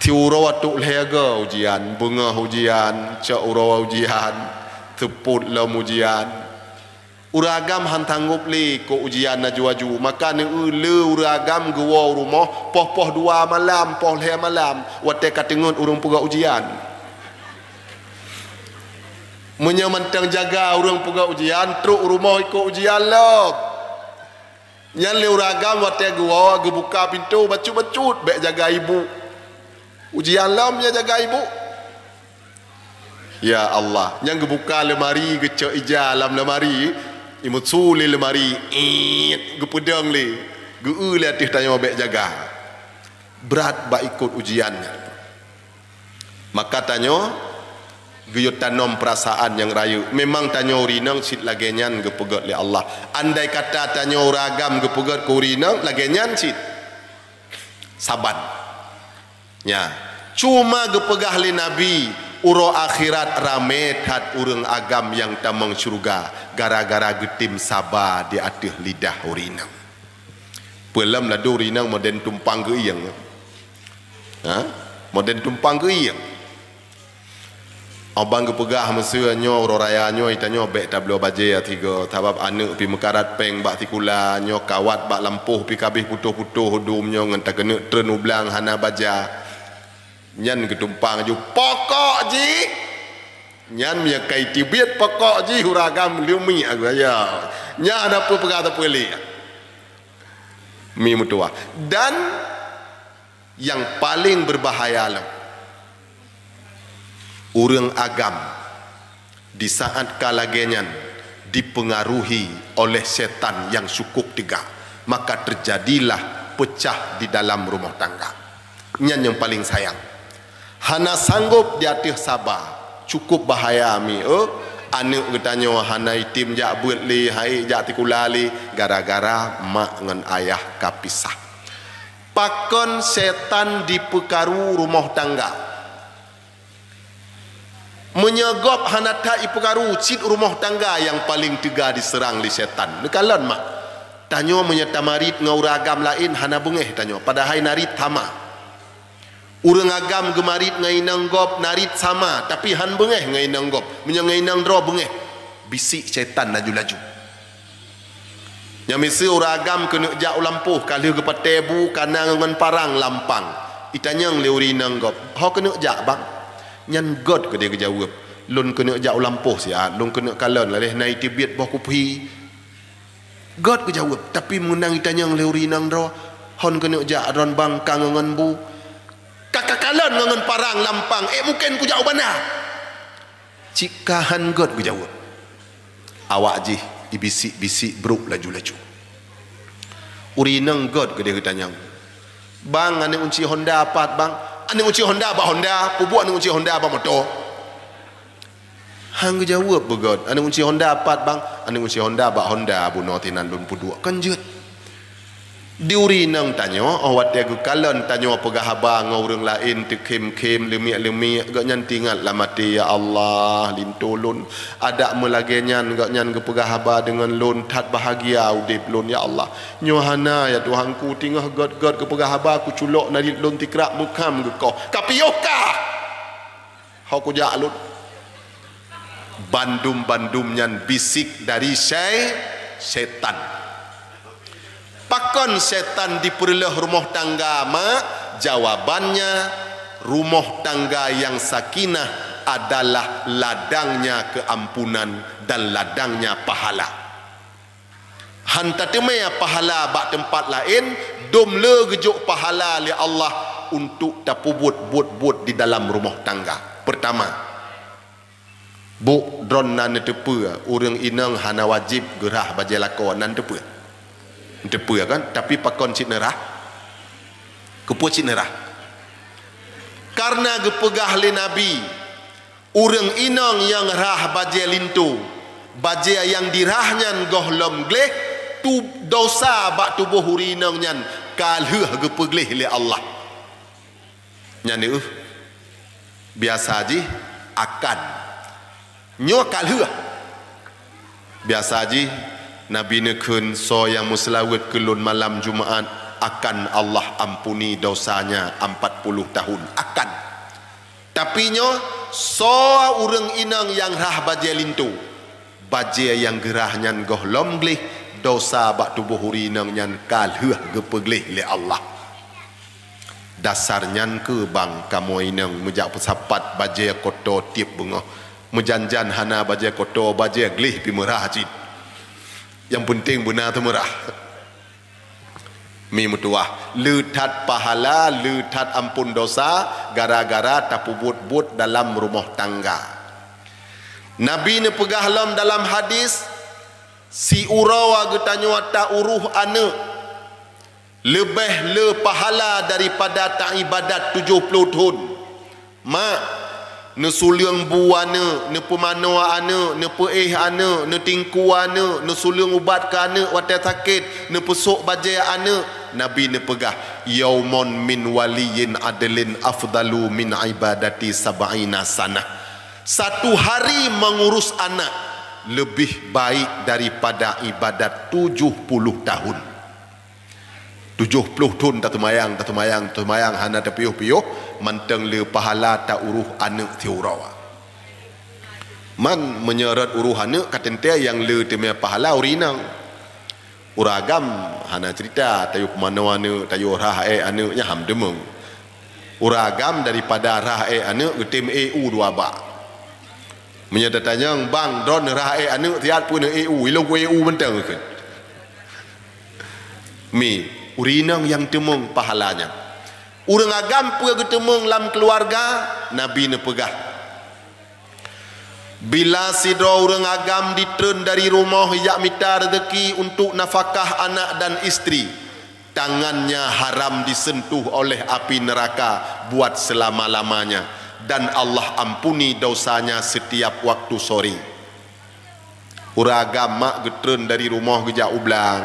Siuroe tok lhée go ujian, beungoh ujian, cok uroe ujian, seupôt lom ujian. Ureuëng agam han sanggob le keu ujian aju-aju, maka neueu le ureuëng agam geuwoe u rumoh poh-poh dua malam, poh lhée malam, watée ka teungeut ureuëng peugah ujian. Meunyoe mantong jaga ureuëng peugah ujian, trok u rumoh ikot ujian lom. Nyan lé ureuëng agam watée geuwoe geubuka pintoe bacut-bacut, bék jaga ibu. Ujian lom nyan jaga ibu. Ya Allah, nyang geubuka leumari, geucok ija lam leumari, imeusu lé leumari, iet, geupeudong lé, geueu lé ateueh tanyoe bék jaga. Brat bak ikot ujian nyan. Maka tanyoe geuyue tanom peurasaan nyang rayeuk. Memang tanyoe ureuëng inong cit lagée nyan geupeugét lé Allah. Andai kata tanyoe ureuëng agam geupeugét keu ureuëng inong lagée nyan cit, saban. Nya, cuma geupeugah lé Nabi, uroe akhirat ramé that ureuëng agam nyang tamong syeuruga gara-gara geutem saba di ateueh lidah ureuëng inong. Peulom ladôm ureuëng inong modern tumpang geuieng. Ha? Modern tumpang geuieng. Abang geupeugah meuseu nyoe uroe raya nyoe, tanyoe bék tabloe bajée sigoe, sabab aneuëk pih meukarat péng bak sikula, nyoe kawat bak lampôh pih ka abéh putôh-putôh dum nyoe ngon takeuneuk treun u blang hana baja. Nyan geutumpang ju pokok jih. Nyan meunyoe ka itibiet pokok jih ureuëng agam leumi agaya. Nyan hana peue peugah sapeue lé. Mi meutuwah. Dan nyang paleng beubahaya lom, ureuëng agam di saát ka lagée nyan dipeungaruhi oleh setan nyang cukup teuga, maka teujadilah peucah di dalam rumoh tangga. Nyan nyang paleng sayang. Hana sanggob di ateueh saba, cukup bahaya mi, eh. Aneuëk geutanyoe hana item jak beuet lé, han ék jak sikula lé, gara-gara mak ngon ayah ka pisah. Pakon setan dipeukaru rumoh tangga? Meunyoe gob hana that ipeukaru, cit rumoh tangga nyang paleng teuga diseurang lé syaitan. Neukalon mak, tanyoe meunyoe tamarit ngon ureuëng agam laén hana beungéh tanyoe, padahai narit sama. Ureuëng agam geumarit ngon inong gob narit sama, tapi han beungéh ngon inong gob. Meunyoe ngon inong droe beungéh, bisik syaitan laju-laju. Nyan miseue ureuëng agam keuneuk jak u lampôh, ka lheueh geupatéh bu, kana ngon parang lampang. Itanyong lé ureuëng inong gob, "Ho keuneuk jak, Bang?" "Nyan göt," keudéh geujaweueb. "Lôn keuneuk jak u lampôh siat, lôn keuneuk kalon lagée na iteubiet boh kupi." Göt geujaweueb, tapi meunang itanyong lé ureuëng inong droe, "Hon keuneuk jak droen, Bang, ka ngon bu?" "Ka kakalon ngon parang lampang, ék mungken kujak u banda." Cit ka han göt geujaweueb, awak jih ibisik-bisik brok laju-laju. Ureuëng inong göt geudeh geutanyong, "Bang, aneuëk unci Honda pat, Bang?" "Aneuëk unci Honda bak Honda, peubuet aneuëk unci Honda bak moto." Han geujaweueb beugöt, "Aneuëk unci Honda pat, Bang?" "Aneuëk unci Honda bak Honda bunoe tinan lôn peuduek." Kan jeuet. Di ureuëng inong tanyoe, óh watée geukalon tanyoe peugah haba ngon ureuëng laén teukhém-khém, leumiek-leumiek, gobnyan teuingat lam até, "Ya Allah, linto lôn adak meulagée nyan, gobnyan geupeugah haba deungon lôn, that bahagia udeb lôn, ya Allah. Nyoe hana, ya Tuhanku, teungoh göt-göt geupeugah haba, kuculok narit lôn tikrak meukham geukoh. Ka piôh kah ho kujak lôn." Bandum-bandum nyan bisik dari syai-, syaitan. Pakon syaitan dipeureuloh rumoh tangga, mak? Jawabannya, rumoh tangga nyang sakinah adalah ladangnya keuampunan dan ladangnya pahala. Han tateumé pahala bak teumpat laén, dum le geujok pahala lé Allah untuk tapeubuet buet-buet di dalam rumoh tangga. Peurtama, bôh droeneuh na neuteupeue ureuëng inong hana wajéb geurhah bajée lakoe, na neuteupeue? Neuteupeue kan? Tapi pakon cit neurhah? Keupeue cit neurhah? Kareuna geupeugah lé Nabi, ureuëng inong nyang rhah bajée linto, bajée nyang dirhah nyan gohlom gleh, tu-, desya bak tuboh ureuëng inong nyan ka lheueh geupeugléh lé Allah. Nyan deuh, biasa jih akan. Nyoe ka lheueh. Biasa jih Nabi neukheun, "Soe nyang meuseulaweuet keu lôn malam Jumaat, akan Allah ampuni dosanya empat puluh tahun." Akan. Tapi nyoe, soe ureuëng inong nyang rhah bajée linto, bajée nyang geurhah nyan gohlom gleh, desya bak tuboh ureuëng inong nyan ka lheueh geupeugléh lé Allah. Dasar nyan kheueh bang kamoe inong meujak peusapat bajée koto tieb beungoh. Meujan-jan hana bajée koto, bajée gleh pih meurhah cit. Nyang peunteng beuna teumeurhah. Mi meutuwah, le that pahala, le that ampôn desya gara-gara tapeubuet buet dalam rumoh tangga. Nabi neupeugah lom dalam hadis, "Siuroe geutanyoe ta-uroh aneuëk leubeh le pahala daripada ta-ibadat tujoh ploh thon." Mak, neusuleueng bu aneuëk, neupeumanoe aneuëk, neupeuéh aneuëk, neutingku aneuëk, neusuleueng ubat keu aneuëk watée sakét, neupeusok bajée aneuëk. Nabi neupeugah, "Yaumun min waliyyin adlin afdalu min ibadati sab'ina sanah." Satu hari mengurus anak lebih baik daripada ibadat tujoh puluh tahun. Tujoh ploh thon taseumayang, taseumayang, taseumayang hana tapiôh-piôh, mantong le pahala ta-uroh aneuëk siuroe. Man meunyoe rot uroh aneuëk ka teuntée nyang le teumé pahala ureuëng inong. Ureuëng agam hana cerita, tayue peumanoe aneuëk, tayue rhah ék aneuëk, nyan han deungoe. Ureuëng agam daripada rhah ék aneuëk geutem ék u dua bak. Meunyoe tatanyong, "Bang, droen rhah ék aneuëk siat peue neuék u?" "Ilong kuék u mantong," kheun. Mi, ureuëng inong nyang teumeung pahala nyan. Ureuëng agam peue geuteumeung lam keuluwarga? Nabi neupeugah, "Bila sidroe ureuëng agam jitreun dari rumoh jak mita reuzeki untuk nafakah anak dan istri, tangannya haram disentuh oleh api neraka buat selama-lamanya, dan Allah ampuni dosanya setiap waktu sore." Ureuëng agam mak geutreun dari rumoh geujak u blang,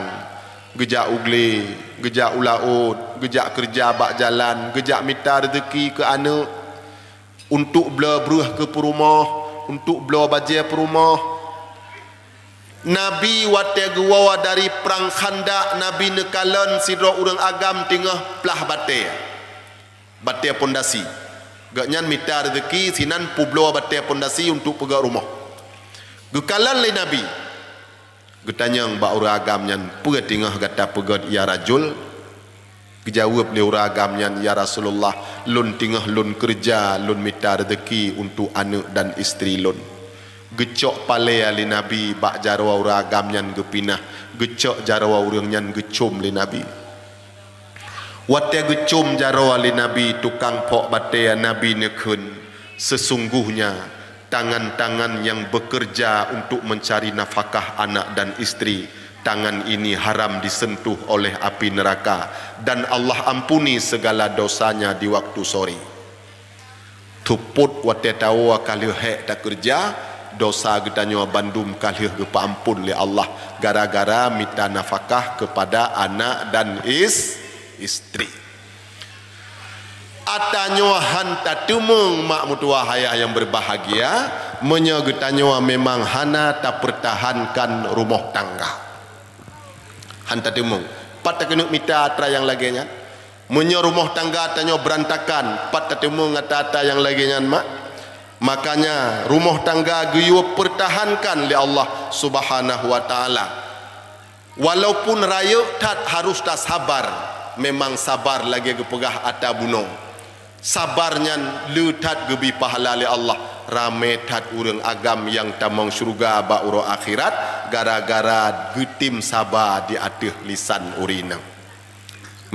geujak u glé, geujak u laôt, geujak keureuja bak jalan, geujak mita reuzeki keu aneuëk, untuk bloe breueh keu peurumoh, untuk bloe bajée peurumoh. Nabi watée geuwoe dari Prang Khandaq, Nabi neukalon sidroe ureuëng agam teungoh plah batée, batée pondasi. Gobnyan mita reuzeuki sinan peubloe batée pondasi untuk peugét rumoh. Geukalon lé Nabi. Geutanyong bak ureuëng agam nyan, "Peue teungoh gata peugét, ya rajul?" Geujaweueb lé ureuëng agam nyan, "Ya Rasulullah, lôn teungoh lôn keureuja, lôn mita reuzeuki untuk aneuëk dan istri lôn." Geucok palée lé Nabi bak jaroe ureuëng agam nyan geupinah, geucok jaroe ureuëng nyan geucom lé Nabi. Watée geucom jaroe lé Nabi tukang phok batée, Nabi neukheun, "Sesungguhnya tangan-tangan yang bekerja untuk mencari nafkah anak dan istri, tangan ini haram disentuh oleh api neraka, dan Allah ampuni segala dosanya di waktu sore." Teupot watée tawoe ka lheueh hék takeureuja, dosa geutanyoe bandum ka lheueh geupeuampon lé Allah gara-gara mita nafkah kepada anak dan is-, istri. Ata nyoe han tateumeung, mak meutuwah ayah nyang berbahagia, meunyoe geutanyoe memang hana tapeurtahankan rumoh tangga. Han tateumeung. Pat takeuneuk mita atra nyang lagée nyan? Meunyoe rumoh tangga tanyoe beurantakan, pat tateumeung ata-ata nyang lagée nyan, mak? Makanya, rumoh tangga geuyue peurtahankan lé Allah Subhanahu wa Ta'ala. Walaupun rayeuk that harus tasabar, memang sabar lagée geupeugah ata bunoe. Sabar nyan le that geubri pahala lé Allah. Ramé that ureuëng agam nyang tamong syeuruga bak uroe akhirat gara-gara geutem saba di ateueh lisan ureuëng inong.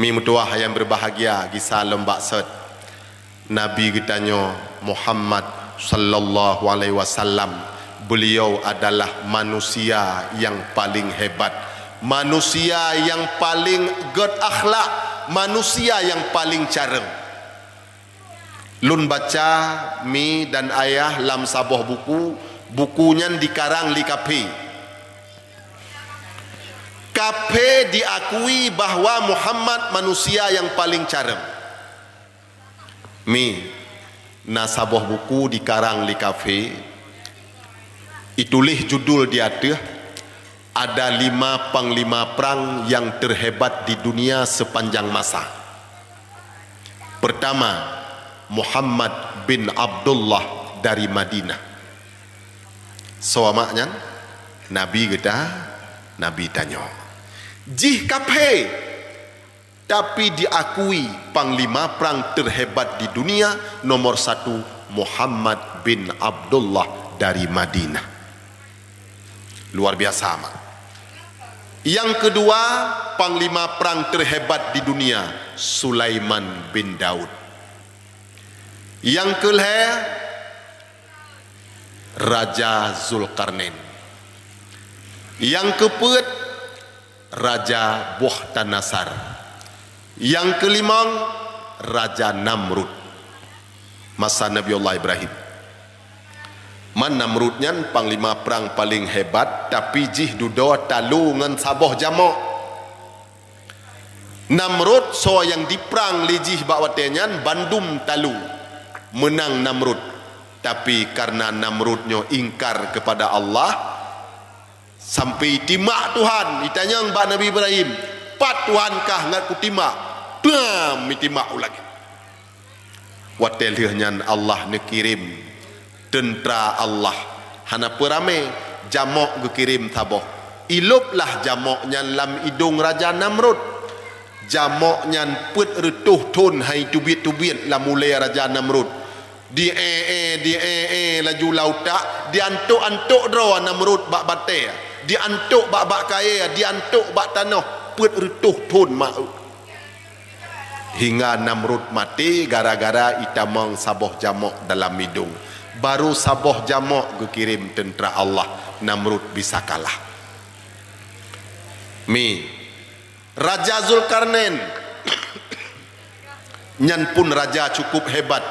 Mi meutuwah nyang berbahagia, gisa lom bak sot. Nabi geutanyoe Muhammad sallallahu alaihi wasallam, beliau adalah manusia yang paling hebat, manusia yang paling gét akhlak, manusia yang paling careueng. Lôn baca, mi dan ayah, lam saboh buku, buku nyan dikarang lé kafé. Kafé diakui bahwa Muhammad manusia yang paling careueng. Mi, na saboh buku dikarang lé kafé, ituléh judul di ateueh, "Ada lima panglima perang yang terhebat di dunia sepanjang masa." Pertama, Muhammad bin Abdullah dari Madinah. Soe mak nyan? Nabi geuta, Nabi tanyoe. Jih kafé, tapi diakui panglima perang terhebat di dunia, nomor satu, Muhammad bin Abdullah dari Madinah. Luar biasa, mak. Yang kedua, panglima perang terhebat di dunia, Sulaiman bin Daud. Yang kelhée, Raja Zulkarnain. Yang keupeuet, Raja Bukhtanasar. Yang kelimong, Raja Namrud. Masa Nabi Allah Ibrahim. Man Namrud nyan panglima perang paling hebat, tapi jih dudoe talu ngon saboh jamok. Namrud soe nyang diprang lé jih bak watée nyan bandum talu. Meunang Namrud. Tapi karena Namrud nyoe ingkar kepada Allah, sampai itimak Tuhan, itanyong bak Nabi Ibrahim, "Pat Tuhan kah ngat kutimak?" Bam, itimak ulagée. Watée lheueh nyan Allah neukirém teuntra Allah, hana peuramé, jamok geukirém saboh. Ilôb lah jamok nyan lam idong Raja Namrud. Jamok nyan peuet reutôh thon hai teubiet-teubiet lam ulée Raja Namrud. Di-e-e, di-e-e laju lam utak, diantok-antok droe Namrud bak batée, diantok bak-bak kayée, diantok bak tanoh, peuet reutôh thon ma-, hingga Namrud maté gara-gara itamong saboh jamok dalam idong. Baru saboh jamok geukirém teuntra Allah, Namrud bisa kalah. Mi, Raja Zulkarnain nyan pun raja cukup hebat.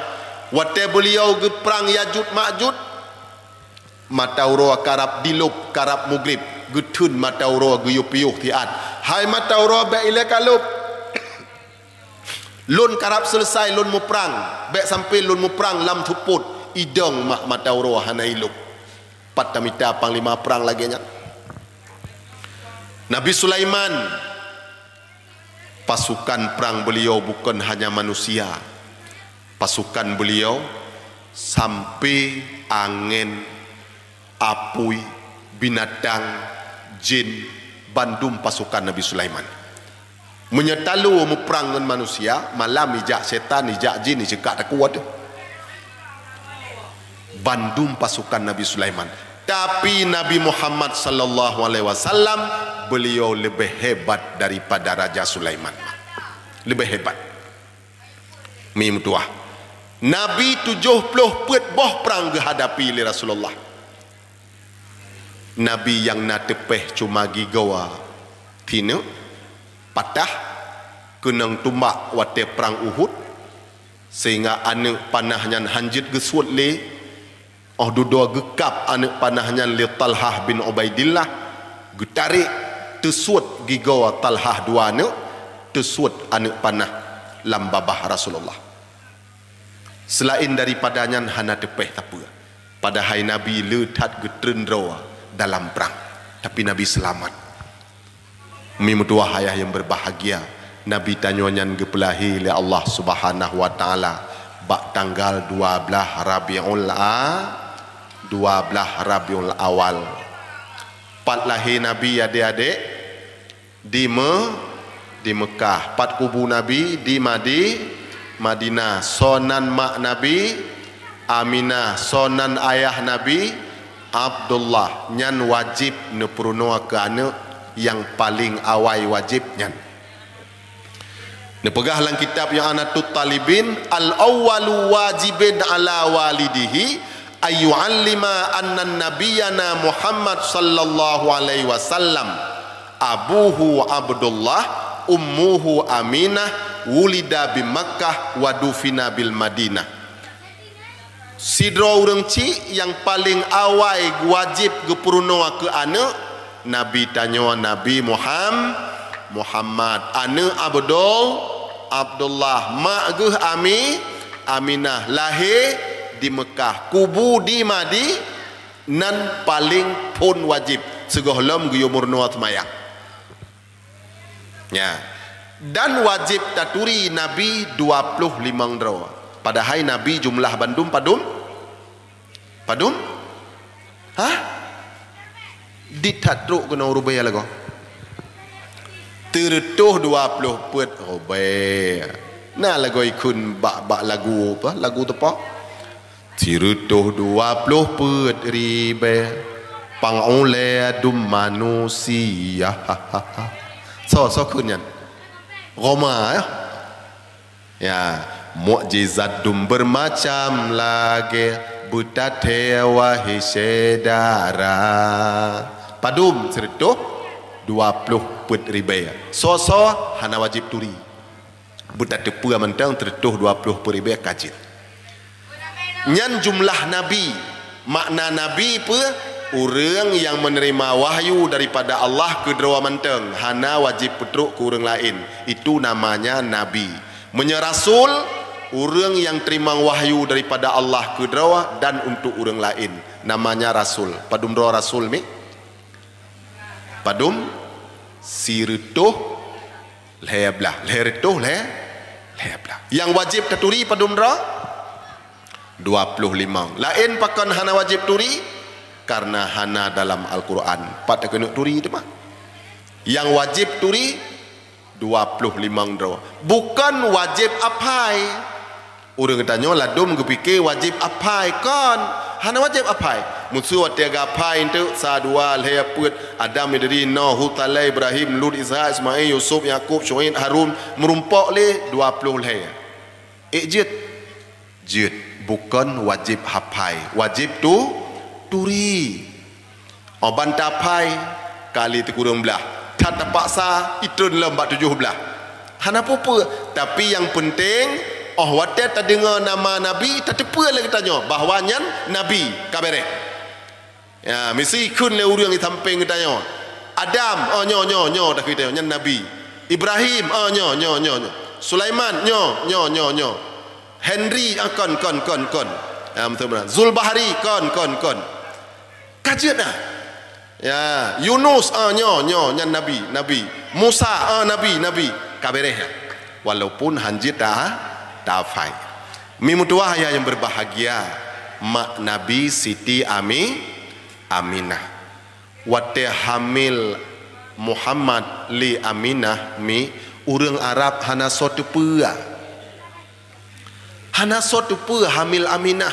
Watée beuliau geuprang Yajuj Majuj, mata uroe karab dilôb, karab mugrib, geutheun mata uroe geuyue piôh siat. "Hai mata uroe, bék ilée kalôb! Lôn karab seuleusai lôn muprang, bék sampoe lôn muprang lam seupôt." idong mak mata uroe hana ilop. Pat tamita panglima prang lagée nyan. Nabi Sulaiman, pasukan prang beliau bukon hanya manusia. Pasukan beliau sampai angén, apui, binatang, jin, bandum pasukan Nabi Sulaiman. Meunyoe talo muprang ngon manusia, malam ijak setan, ijak jin, iceukak takue teuh. Bandum pasukan Nabi Sulaiman. Tapi Nabi Muhammad sallallahu alaihi wasallam, beliau leubeh hebat daripada Raja Sulaiman. Leubeh hebat. Mi meutuah. Nabi tujoh ploh peuet boh prang geuhadapi lé Rasulullah. Nabi nyang na teupeh cuma gigoe tineuk patah keunong tumbak watée prang Uhud, sehingga aneuëk panah nyan hanjeuet geusuet lé. Óh dudoe geukab aneuëk panah nyan lé Talhah bin Ubaidillah, geutarek, teusuet gigoe Talhah dua aneuëk, teusuet aneuëk panah lam babah Rasulullah. Seulaén daripada nyan hana teupeh sapeue. Padahai Nabi le that geutreun droe dalam prang, tapi Nabi seulamat. Mi meutuah ayah nyang berbahagia, Nabi tanyoe nyan geupeulahé lé Allah Subhanahu wa Taala bak tanggal dua blaih Rabiul A, dua blaih Rabiul Awal. Pat lahé Nabi, adék-adék? Di Me-, di Meukah. Pat kubu Nabi? Di Madi-, Madinah. Soe nan mak Nabi? Aminah. Soe nan ayah Nabi? Abdullah. Nyan wajéb neupeurunoe keu aneuëk, nyang paleng awai wajéb nyan. Neupeugah lam kitab I'anatut Talibin, "Al-awwalu wajibin ala walidihi ayyu'allima anna nabiyyana Muhammad sallallahu alaihi wasallam, abuhu Abdullah, ummuhu Aminah, wulida bi Makkah wa dufina bil Madinah." Sidroe ureuëng chik nyang paleng awai wajéb geupeurunoe keu aneuëk, Nabi tanyoe Nabi Muham-, Muhammad, aneuëk Abdul-, Abdullah, mak geuh Ami-, Aminah, lahé di Meukah, kubu di Madi-, nan paleng phon wajéb, sigohlom geuyue meurunoe seumayang. Ya. Dan wajéb taturi Nabi dua ploh limong droe. Padahai Nabi jumlah bandum padum? Padum? Hah? Di that trok keunoe rubée lagoe. Teureutôh dua ploh peuet rubée. Na lagoe ikheun bak, bak lagu apa? Lagu teupok. Sireutôh dua ploh peuet ribée pang ulée dum manusia. Soe, soe kheun nyan? Roma, ya? Ya, mukjizat dum beumacam lagée beutathée wahé syedara. Padum sireutôh dua ploh peuet ribée. Soe-soe hana wajéb turi. Beutateupeue mantong teureutôh dua ploh peuet ribée ka jeuet. Nyan jumlah nabi. Makna nabi peue? Ureuëng nyang meuneurima wahyu daripada Allah keudroe mantong, hana wajéb peutrok keu ureuëng laén. Itu namanya nabi. Meunyoe rasul, ureuëng nyang teurimong wahyu daripada Allah keudroe dan untuk ureuëng laén, namanya rasul. Padum droe rasul mi? Padum? Sireutôh lhée blaih, lhée reutôh lhée, lhée blaih. Nyang wajéb taturi padum droe? Dua ploh limong. Laén pakon hana wajéb turi? Karena hana dalam Al-Quran. Pat takeuneuk turi teuma? Nyang wajéb turi dua ploh limong droe. Bukon wajéb aphai. Ureuëng geutanyoe ladum geupike wajéb aphai, kon? Hana wajéb aphai. Meuseu watée geuaphai eunteuk sa dua lhée peuet, Adam, Idris, Noh, Hud, Saleh, Ibrahim, Lut, Ishak, Ismail, Yusuf, Yakub, Syuaib, Harun, meurumpok lé dua ploh lhée. Ék jeuet? Jeuet. Bukon wajéb haphai, wajéb tu, turi. Óh ban taphai, kali teukureueng blaih. That tapaksa, itreun lom bak tujoh blaih. Hana peue-peue, tapi nyang peunteng, óh watée tadeungoe nama nabi, tateupeue lé geutanyoe bahwa nyan nabi, ka béréh. Ya, misi kheun lé ureuëng di sampéng geutanyoe. Adam, oh, nyoe, nyoe, nyoe, dah geutanyoe, nyan nabi. Ibrahim, oh, nyoe, nyoe, nyoe, nyoe. Sulaiman, nyoe, nyoe, nyoe, nyoe. Henry, ah, kon, kon, kon, kon. Ya, beutôi meunan. Zulbahri, kon, kon, kon. Ka jeuet na. Ya, Yunus, ah, nyoe, nyoe, nyan nabi, nabi. Musa, ah, nabi, nabi. Ka beureh nyan. Walaupun han jeuet ta-, tafai. Mi meutuwah ayah nyang berbahagia, mak Nabi Siti Ami-, Aminah. Watée hamil Muhammad lé Aminah mi, ureuëng Arab hana soe teupeue. Hana soe teupeue hamil Aminah.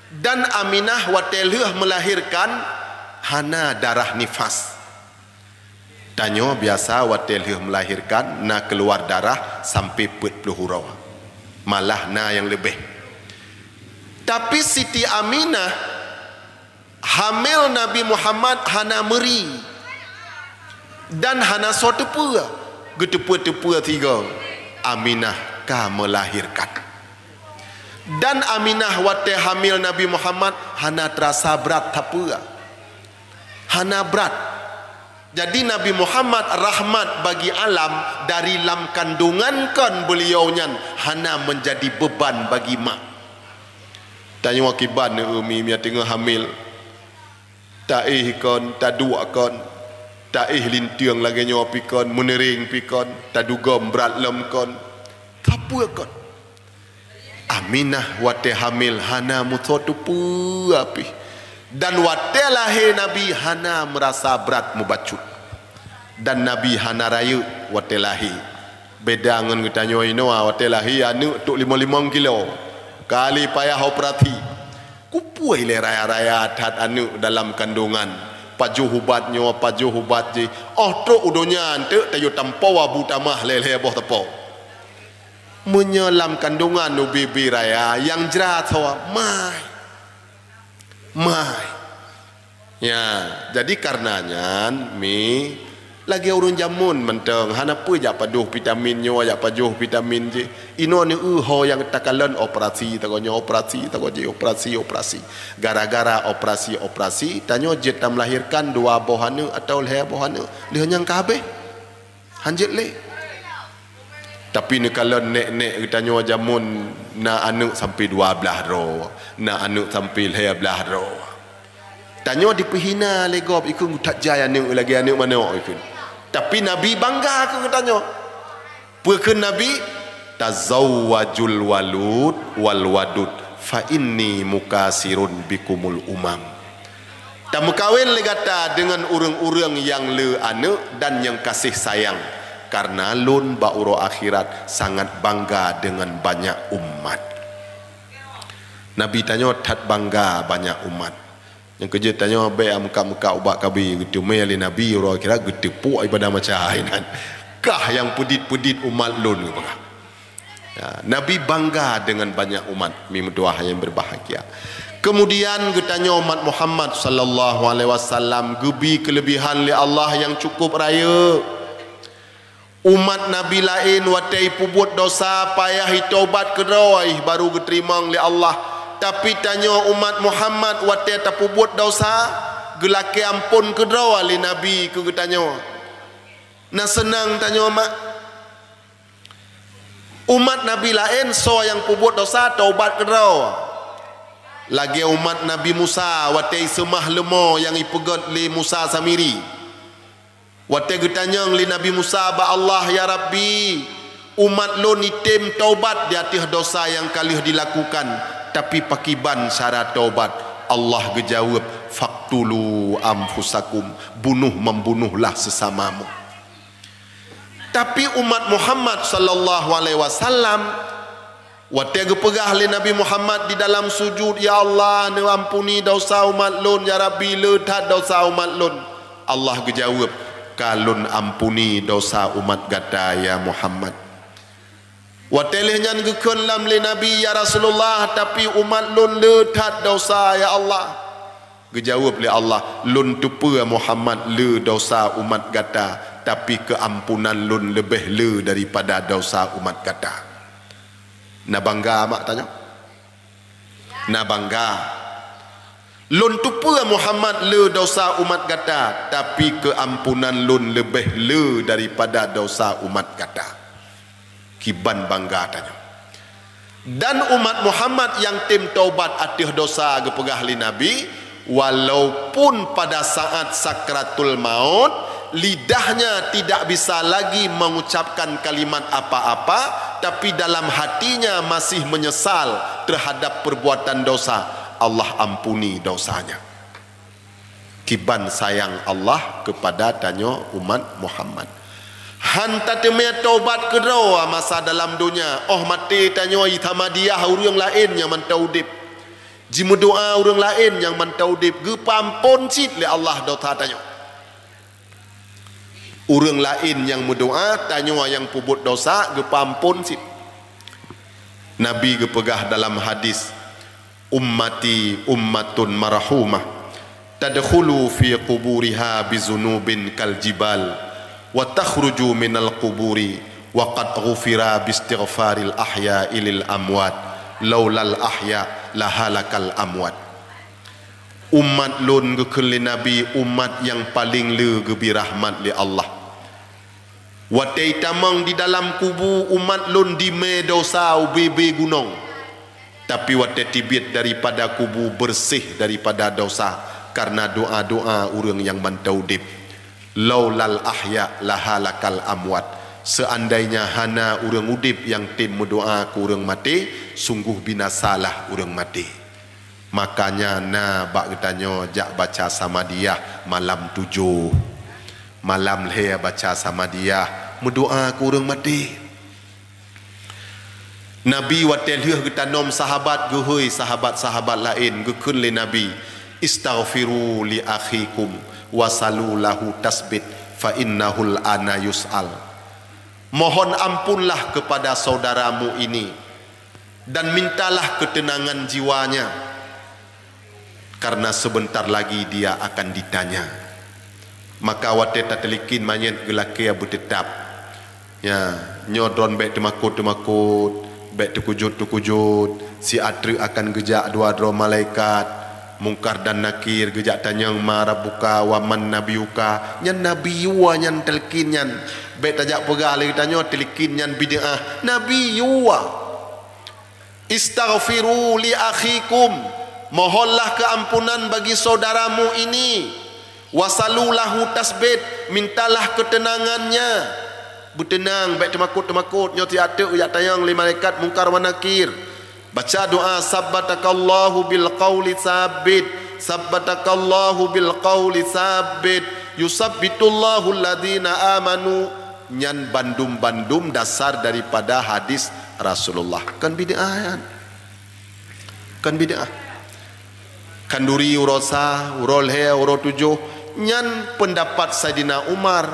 Dan Aminah watée lheueh meulahirkan hana darah nifas. Tanyoe biasa watée lheueh meulahirkan na keuluar darah sampai peuet ploh uroe. Malah na nyang leubeh. Tapi Siti Aminah hamil Nabi Muhammad hana meuri dan hana soe teupeue, geuteupeue-teupeue sigoe, Aminah ka meulahirkan. Dan Aminah watée hamil Nabi Muhammad hana teurasa brat sapeue. Hana brat. Jadi Nabi Muhammad rahmat bagi alam dari lam kandungan kon beuliau nyan hana menjadi beban bagi mak. Tanyoe akibat neu umi mia teungoh hamil. Taéh kon, taduek kon, taéh linteung lagée nyoe pi kon, meuneuring pi kon, tadugom brat lom kon. Sapeue kon? Aminah watée hamil hana meusoe teupeue pih. Dan watée lahé Nabi hana meurasa brat mubacut. Dan Nabi hana rayeuk watée lahé. Beda ngon geutanyoe inoe watée lahé aneuëk trok limong-limong kilo. Kali payah operasi. Kupeue lé raya-raya that aneuëk dalam kandungan. Pajoh ubat nyoe, pajoh ubat jih. Óh trok u donya eunteuk tayue tampoe abu tamah lhée-lhée boh teupeu. Meunyoe lam kandungan ubé-bé raya nyang jra soe, mai. Mai. Ya, jadi kareuna nyan mi lagée ureuëng jameun mantong hana peue jak padoh vitamin nyoe, jak pajoh vitamin jih. Inoe neu ho nyang takalon operasi, tagoe nyoe operasi, tagoe jih operasi, operasi. Gara-gara operasi-operasi, tanyoe jeuet tameulahirkan dua boh aneuëk atawa lhée boh aneuëk. Lheueh nyan ka habéh. Han jeuet lé. Tapi neukalon nék-nék geutanyoe jameun na aneuëk sampai dua blaih droe, na aneuëk sampai lhée blaih droe. Tanyoe dipeuhina lé gob ikheun that jai aneuëk lagée aneuëk manok ikheun. Tapi Nabi bangga keu geutanyoe. Peue kheun Nabi? "Tazawwajul walud wal wadud fa inni mukasirun bikumul umam." Tameukawen lé gata deungon ureuëng-ureuëng nyang le aneuëk dan nyang gaséh sayang, kareuna lôn bak uroe akhirat sangat bangga deungon banyak umat. Nabi tanyoe that bangga banyak umat. Nyang keujeuet tanyoe bék meukat-meukat ubak kabi geuteumé lé Nabi uroe akhirat geuteupok ibadah macam hai nan. Kah nyang peudit-peudit umat lôn geupeugah. Ya, Nabi bangga dengan banyak umat, mi meutuah yang berbahagia. Kemudian geutanyoe umat Muhammad sallallahu alaihi wasallam geubi kelebihan lé Allah yang cukup raya. Umat Nabi laén watée ipeubuet dosa payah itobat keudroe baru geuteurimong lé Allah. Tapi tanyoe umat Muhammad watée tapeubuet dosa geulakée ampon keudroe lé Nabi keu geutanyoe. Na seunang tanyoe mak? Umat Nabi laén soe nyang peubuet dosa taubat keudroe. Lagée umat Nabi Musa watée iseumah leumo nyang ipeugét lé Musa Samiri. Watée geutanyong lé Nabi Musa bak Allah, "Ya Rabbi, umat lôn item taubat di ateueh dosa nyang ka lheueh dilakukan, tapi pakiban cara taubat?" Allah geujaweueb, "Faqtulu anfusakum, bunoh membunuhlah sesamamu." Tapi umat Muhammad sallallahu alaihi wasallam, watée geupeugah lé Nabi Muhammad di dalam sujud, "Ya Allah, neuampuni dosa umat lôn, ya Rabbi, le that dosa umat lôn." Allah geujaweueb, "Ka lôn ampuni dosa umat gata, ya Muhammad." Watée lheueh nyan geukheun lam lé Nabi, "Ya Rasulullah, tapi umat lôn le that dosa, ya Allah." Geujaweueb lé Allah, "Lôn teupeue Muhammad le dosa umat gata, tapi keuampunan lôn leubeh le daripada dosa umat gata." Na bangga mak tanyoe? Na bangga. "Lôn teupeue Muhammad le dosa umat gata, tapi keuampunan lôn leubeh le daripada dosa umat gata." Kiban bangga tanyoe. Dan umat Muhammad nyang tem taubat ateueh dosa geupeugah lé Nabi, walaupun pada saat sakratul maut, lidahnya tidak bisa lagi mengucapkan kalimat apa-apa, tapi dalam hatinya masih menyesal terhadap perbuatan dosa, Allah ampuni dosanya. Kiban sayang Allah kepada tanyoe umat Muhammad. Han tateumé taubat keudroe masa dalam donya, óh maté tanyoe jitamadiah ureuëng laén nyang mantong udeb. Jimeudoá ureuëng laén nyang mantong udeb, geupeuamphon cit lé Allah dosa tanyoe. Ureuëng laén nyang meudoá, tanyoe nyang peubuet dosa geupeuamphon cit. Nabi geupeugah dalam hadis, "Ummati ummatun marhumah, tadkhulu fi quburiha bizunubin kal jibal, wa takhruju minal quburi wa qad ghufira bistighfaril ahya'i lil amwat, laulal ahya lahalakal amwat." Umat lôn, geukheun lé Nabi, umat nyang paleng le geubri rahmat lé Allah. Watée tamong di dalam kubu, umat lôn dimé dosa ubé-bé gunong. Tapi watée tibiet daripada kubu, beureuséh daripada dosa karna doá-doá ureuëng nyang mantong udeb. Laulal ahya lahalakal amwat. Seandainya hana ureuëng udeb nyang tem meudoá keu ureuëng maté, sunggoh binasalah ureuëng maté. Makanya na bak geutanyoe jak baca Samadiyah malam tujoh. Malam lhée baca Samadiyah, meudoá keu ureuëng maté. Nabi watée lheueh geutanom sahabat, geuhôi sahabat-sahabat laén, geukheun lé Nabi, "Istaghfiru li akhikum wasalu lahu tasbit, fa innahul ana yus'al." Mohon ampunlah kepada saudaramu ini, dan mintalah ketenangan jiwanya, karena sebentar lagi dia akan ditanya. Maka watée tateulikin manyét geulakée beuteutap. Ya, nyoe droen bék teumakot-teumakot, bék teukujut-teukujut, siat treuk akan geujak dua droe malaikat, Mungkar dan Nakir geujak tanyong, "Ma rabbuka wa man nabiyuka?" Nyan Nabi yua nyan teulikin nyan. Bék tajak peugah lé geutanyoe teulikin nyan bid'ah. Nabi yua. "Istaghfiru li akhikum," mohonlah keuampunan bagi saudaramu ini. "Wasalu lahu tasbit," mintalah keuteunangannya. Beuteunang, bék teumakot-teumakot, nyoe siat treuk jak tanyong lé malaikat Mungkar wa Nakir. Baca doá, "Sabbatakallahu bil qauli tsabbit, sabbatakallahu bil qauli tsabbit, yusabbitullahu alladzina amanu." Nyan bandum-bandum dasar daripada hadis Rasulullah. Kon bid'ah nyan. Kon bid'ah. Khanduri uroe sa, uroe lhée, uroe tujoh, nyan peundapat Saidina Umar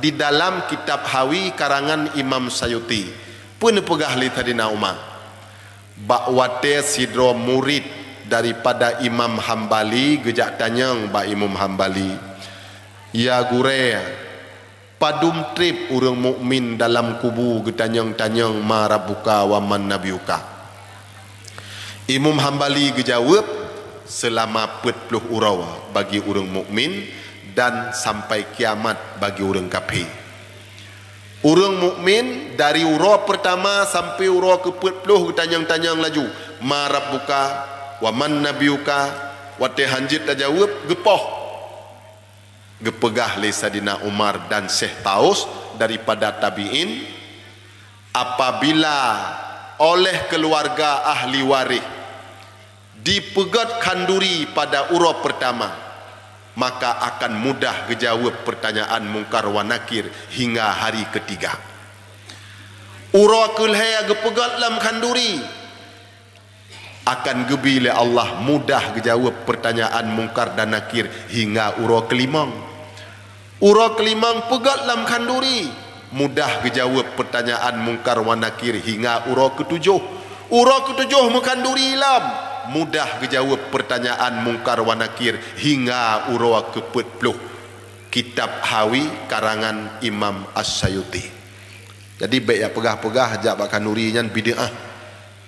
di dalam kitab Hawi karangan Imam Sayuti. Peue neupeugah lé Saidina Umar? Bak watée sidroe murit daripada Imam Hambali geujak tanyong bak Imam Hambali, "Ya Gurée, padum treb ureuëng mukmin dalam kubu geutanyong-tanyong, 'Ma rabbuka wa man nabiyuka?'" Imam Hambali geujaweueb, "Seulama peuet ploh uroe bagi ureuëng mukmin dan sampai kiamat bagi ureuëng kafé." Ureuëng mukmin dari uroe peurtama sampai uroe keupeuet ploh geutanyong-tanyong laju, "Ma rabbuka wa man nabiyuka?" Watée hanjeuet tajaweueb, geupoh. Geupeugah lé Saidina Umar dan Syekh Taus daripada tabi'in, "Apabila oleh keuluwarga ahli waréh dipeugét khanduri pada uroe peurtama, maka akan mudah geujaweueb peurtanyaan Mungkar wa Nakir hingga hari keutiga. Uroe keulhée geupeugét lam khanduri, akan geubri lé Allah mudah geujaweueb peurtanyaan Mungkar dan Nakir hingga uroe keulimong. Uroe keulimong peugét lam khanduri, mudah geujaweueb peurtanyaan Mungkar wa Nakir hingga uroe keutujoh. Uroe keutujoh meukhanduri lom, mudah geujaweueb peurtanyaan Mungkar wa Nakir hingga uroe keupeuet ploh." Kitab Hawi karangan Imam As-Sayuti. Jadi bék jak peugah-peugah jak bak khanduri nyan bid'ah.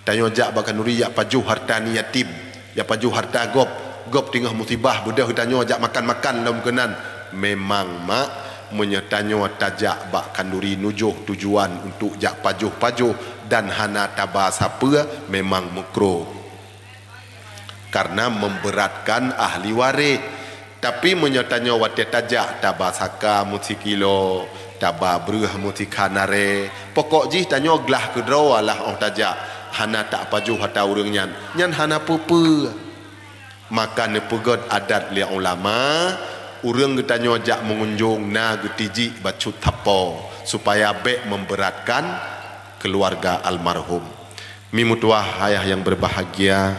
Tanyoe jak bak khanduri jak pajoh hareuta aneuk yatim, jak pajoh hareuta gob, gob teungoh musibah beudôh tanyoe jak makan-makan lom keunan. Memang mak, meunyoe tanyoe tajak bak khanduri nujoh tujuan untuk jak pajoh-pajoh, dan hana taba sapeue memang makruh, karena memberatkan ahli waréh. Tapi meunyoe tanyoe watée tajak taba saka meusikilo, taba breueh meusikhanaré, pokok jih tanyoe glah keudroe alah óh tajak, hana tapajoh ata ureuëng nyan, nyan hana peue-peue. Maka neupeugét adat lé ulama, ureuëng geutanyoe jak meungunjong na geutijik bacut sapo, supaya bék memberatkan keluarga almarhum. Mi meutuwah ayah nyang berbahagia,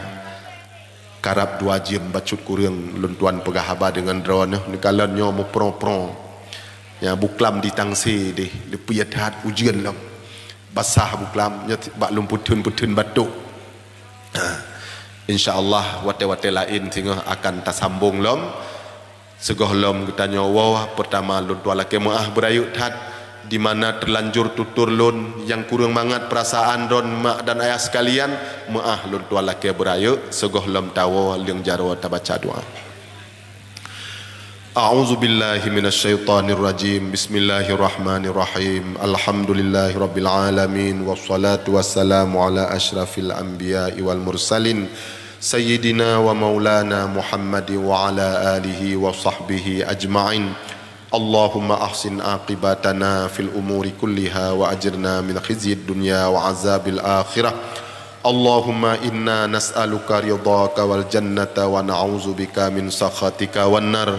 karab dua jeuem bacut kureueng lôn tuan peugah haba deungon droeneuh, neukalon nyoe meuprong-prong. Nyang buklam di tangse deh, leupie that ujeuen lom. Basah buklam, nyoe bak lôn peutheun-peutheun batok. Insya Allah, watée-watée laén singoh akan tasambong lom. Sigohlom geutanyoe woe, peurtama lôn tuan lakée meuáh beurayeuk that, di mana teulanjur tutur lôn nyang kureueng mangat peurasaan droen mak dan ayah sekalian, meuáh lôn tuan lakée beurayeuk, sigohlom tawoe leueng jaroe tabaca doa. A'udzubillahi minasyaitonirrajim. Bismillahirrahmanirrahim. Alhamdulillahirabbil alamin, wassalatu wassalamu ala asyrafil anbiya'i wal mursalin, sayyidina wa maulana Muhammadin wa ala alihi wa sahbihi ajma'in. Allahumma ahsin aqibatana fil umuri kulliha wa ajirna min khizyid dunya wa azabil akhirah. Allahumma inna nas'aluka ridhaka wal jannata wa na'udzubika min sakhatika wan nar.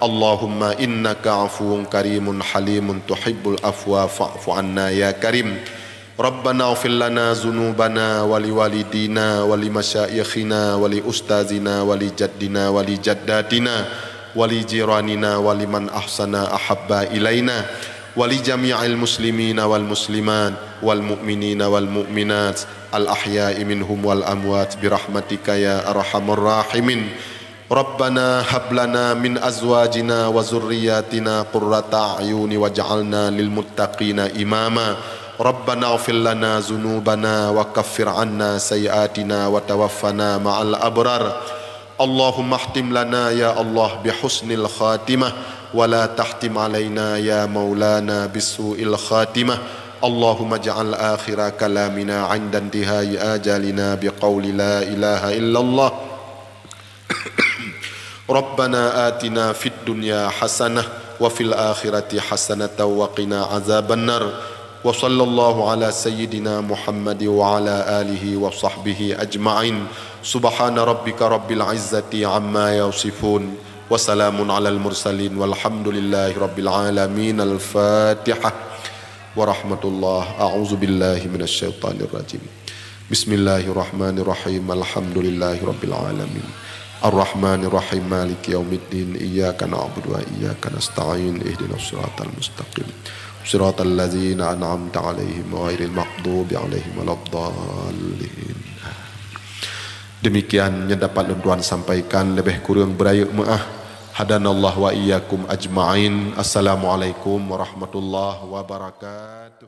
Allahumma innaka afuwun karimun halimun tuhibbul afwa fa'fu anna ya karim. Rabbana ighfir lana dzunubana wa liwalidina wa limasyaikhina wa liustazina wa lijaddina wa lijaddatina wa lijiranina wa liman ahsana ahabba ilaina wa lijami'il muslimina wal muslimat wal mu'minina wal mu'minat al ahya'i minhum wal amwat birahmatika ya arhamar rahimin. Rabbana hab lana min azwajina wa dzurriyyatina qurrata a'yuni waj'alna lil muttaqina imama. Rabbana ighfir lana dzunubana wa kaffir 'anna sayyi'atina wa tawaffana ma'al abrar. Allahumma khtim lana ya Allah bi husnil khatimah wa la tahtim 'alaina ya maulana bi su'il khatimah. Allahumma ij'al akhira kalamina 'inda intihai ajalina bi qauli la ilaha illallah. Rabbana atina fid dunya hasanah wa fil akhirati hasanatan wa qina azabannar. Wa sallallahu ala sayyidina Muhammad wa ala alihi wa sahbihi ajma'in. Subhana rabbika rabbil izzati amma yasifun. Wa salamun alal mursalin walhamdulillahi rabbil alamin. Al-Fatihah. Wa rahmatullah. A'udzu billahi minasy syaithanir rajim. Bismillahirrahmanirrahim. Alhamdulillahirabbil alamin. Arrahmanirrahim. Maliki yaumiddin. Iyyaka na'budu wa iyyaka nasta'in. Ihdinas siratal mustaqim. Siratal ladzina an'amta 'alaihim ghairil maghdubi 'alaihim waladdallin. Demikian nyang dapat lôn tuan sampaikan, leubeh kureueng beurayeuk meu'ah. Hadanallahu wa iyyakum ajma'in. Assalamualaikum warahmatullahi wabarakatuh.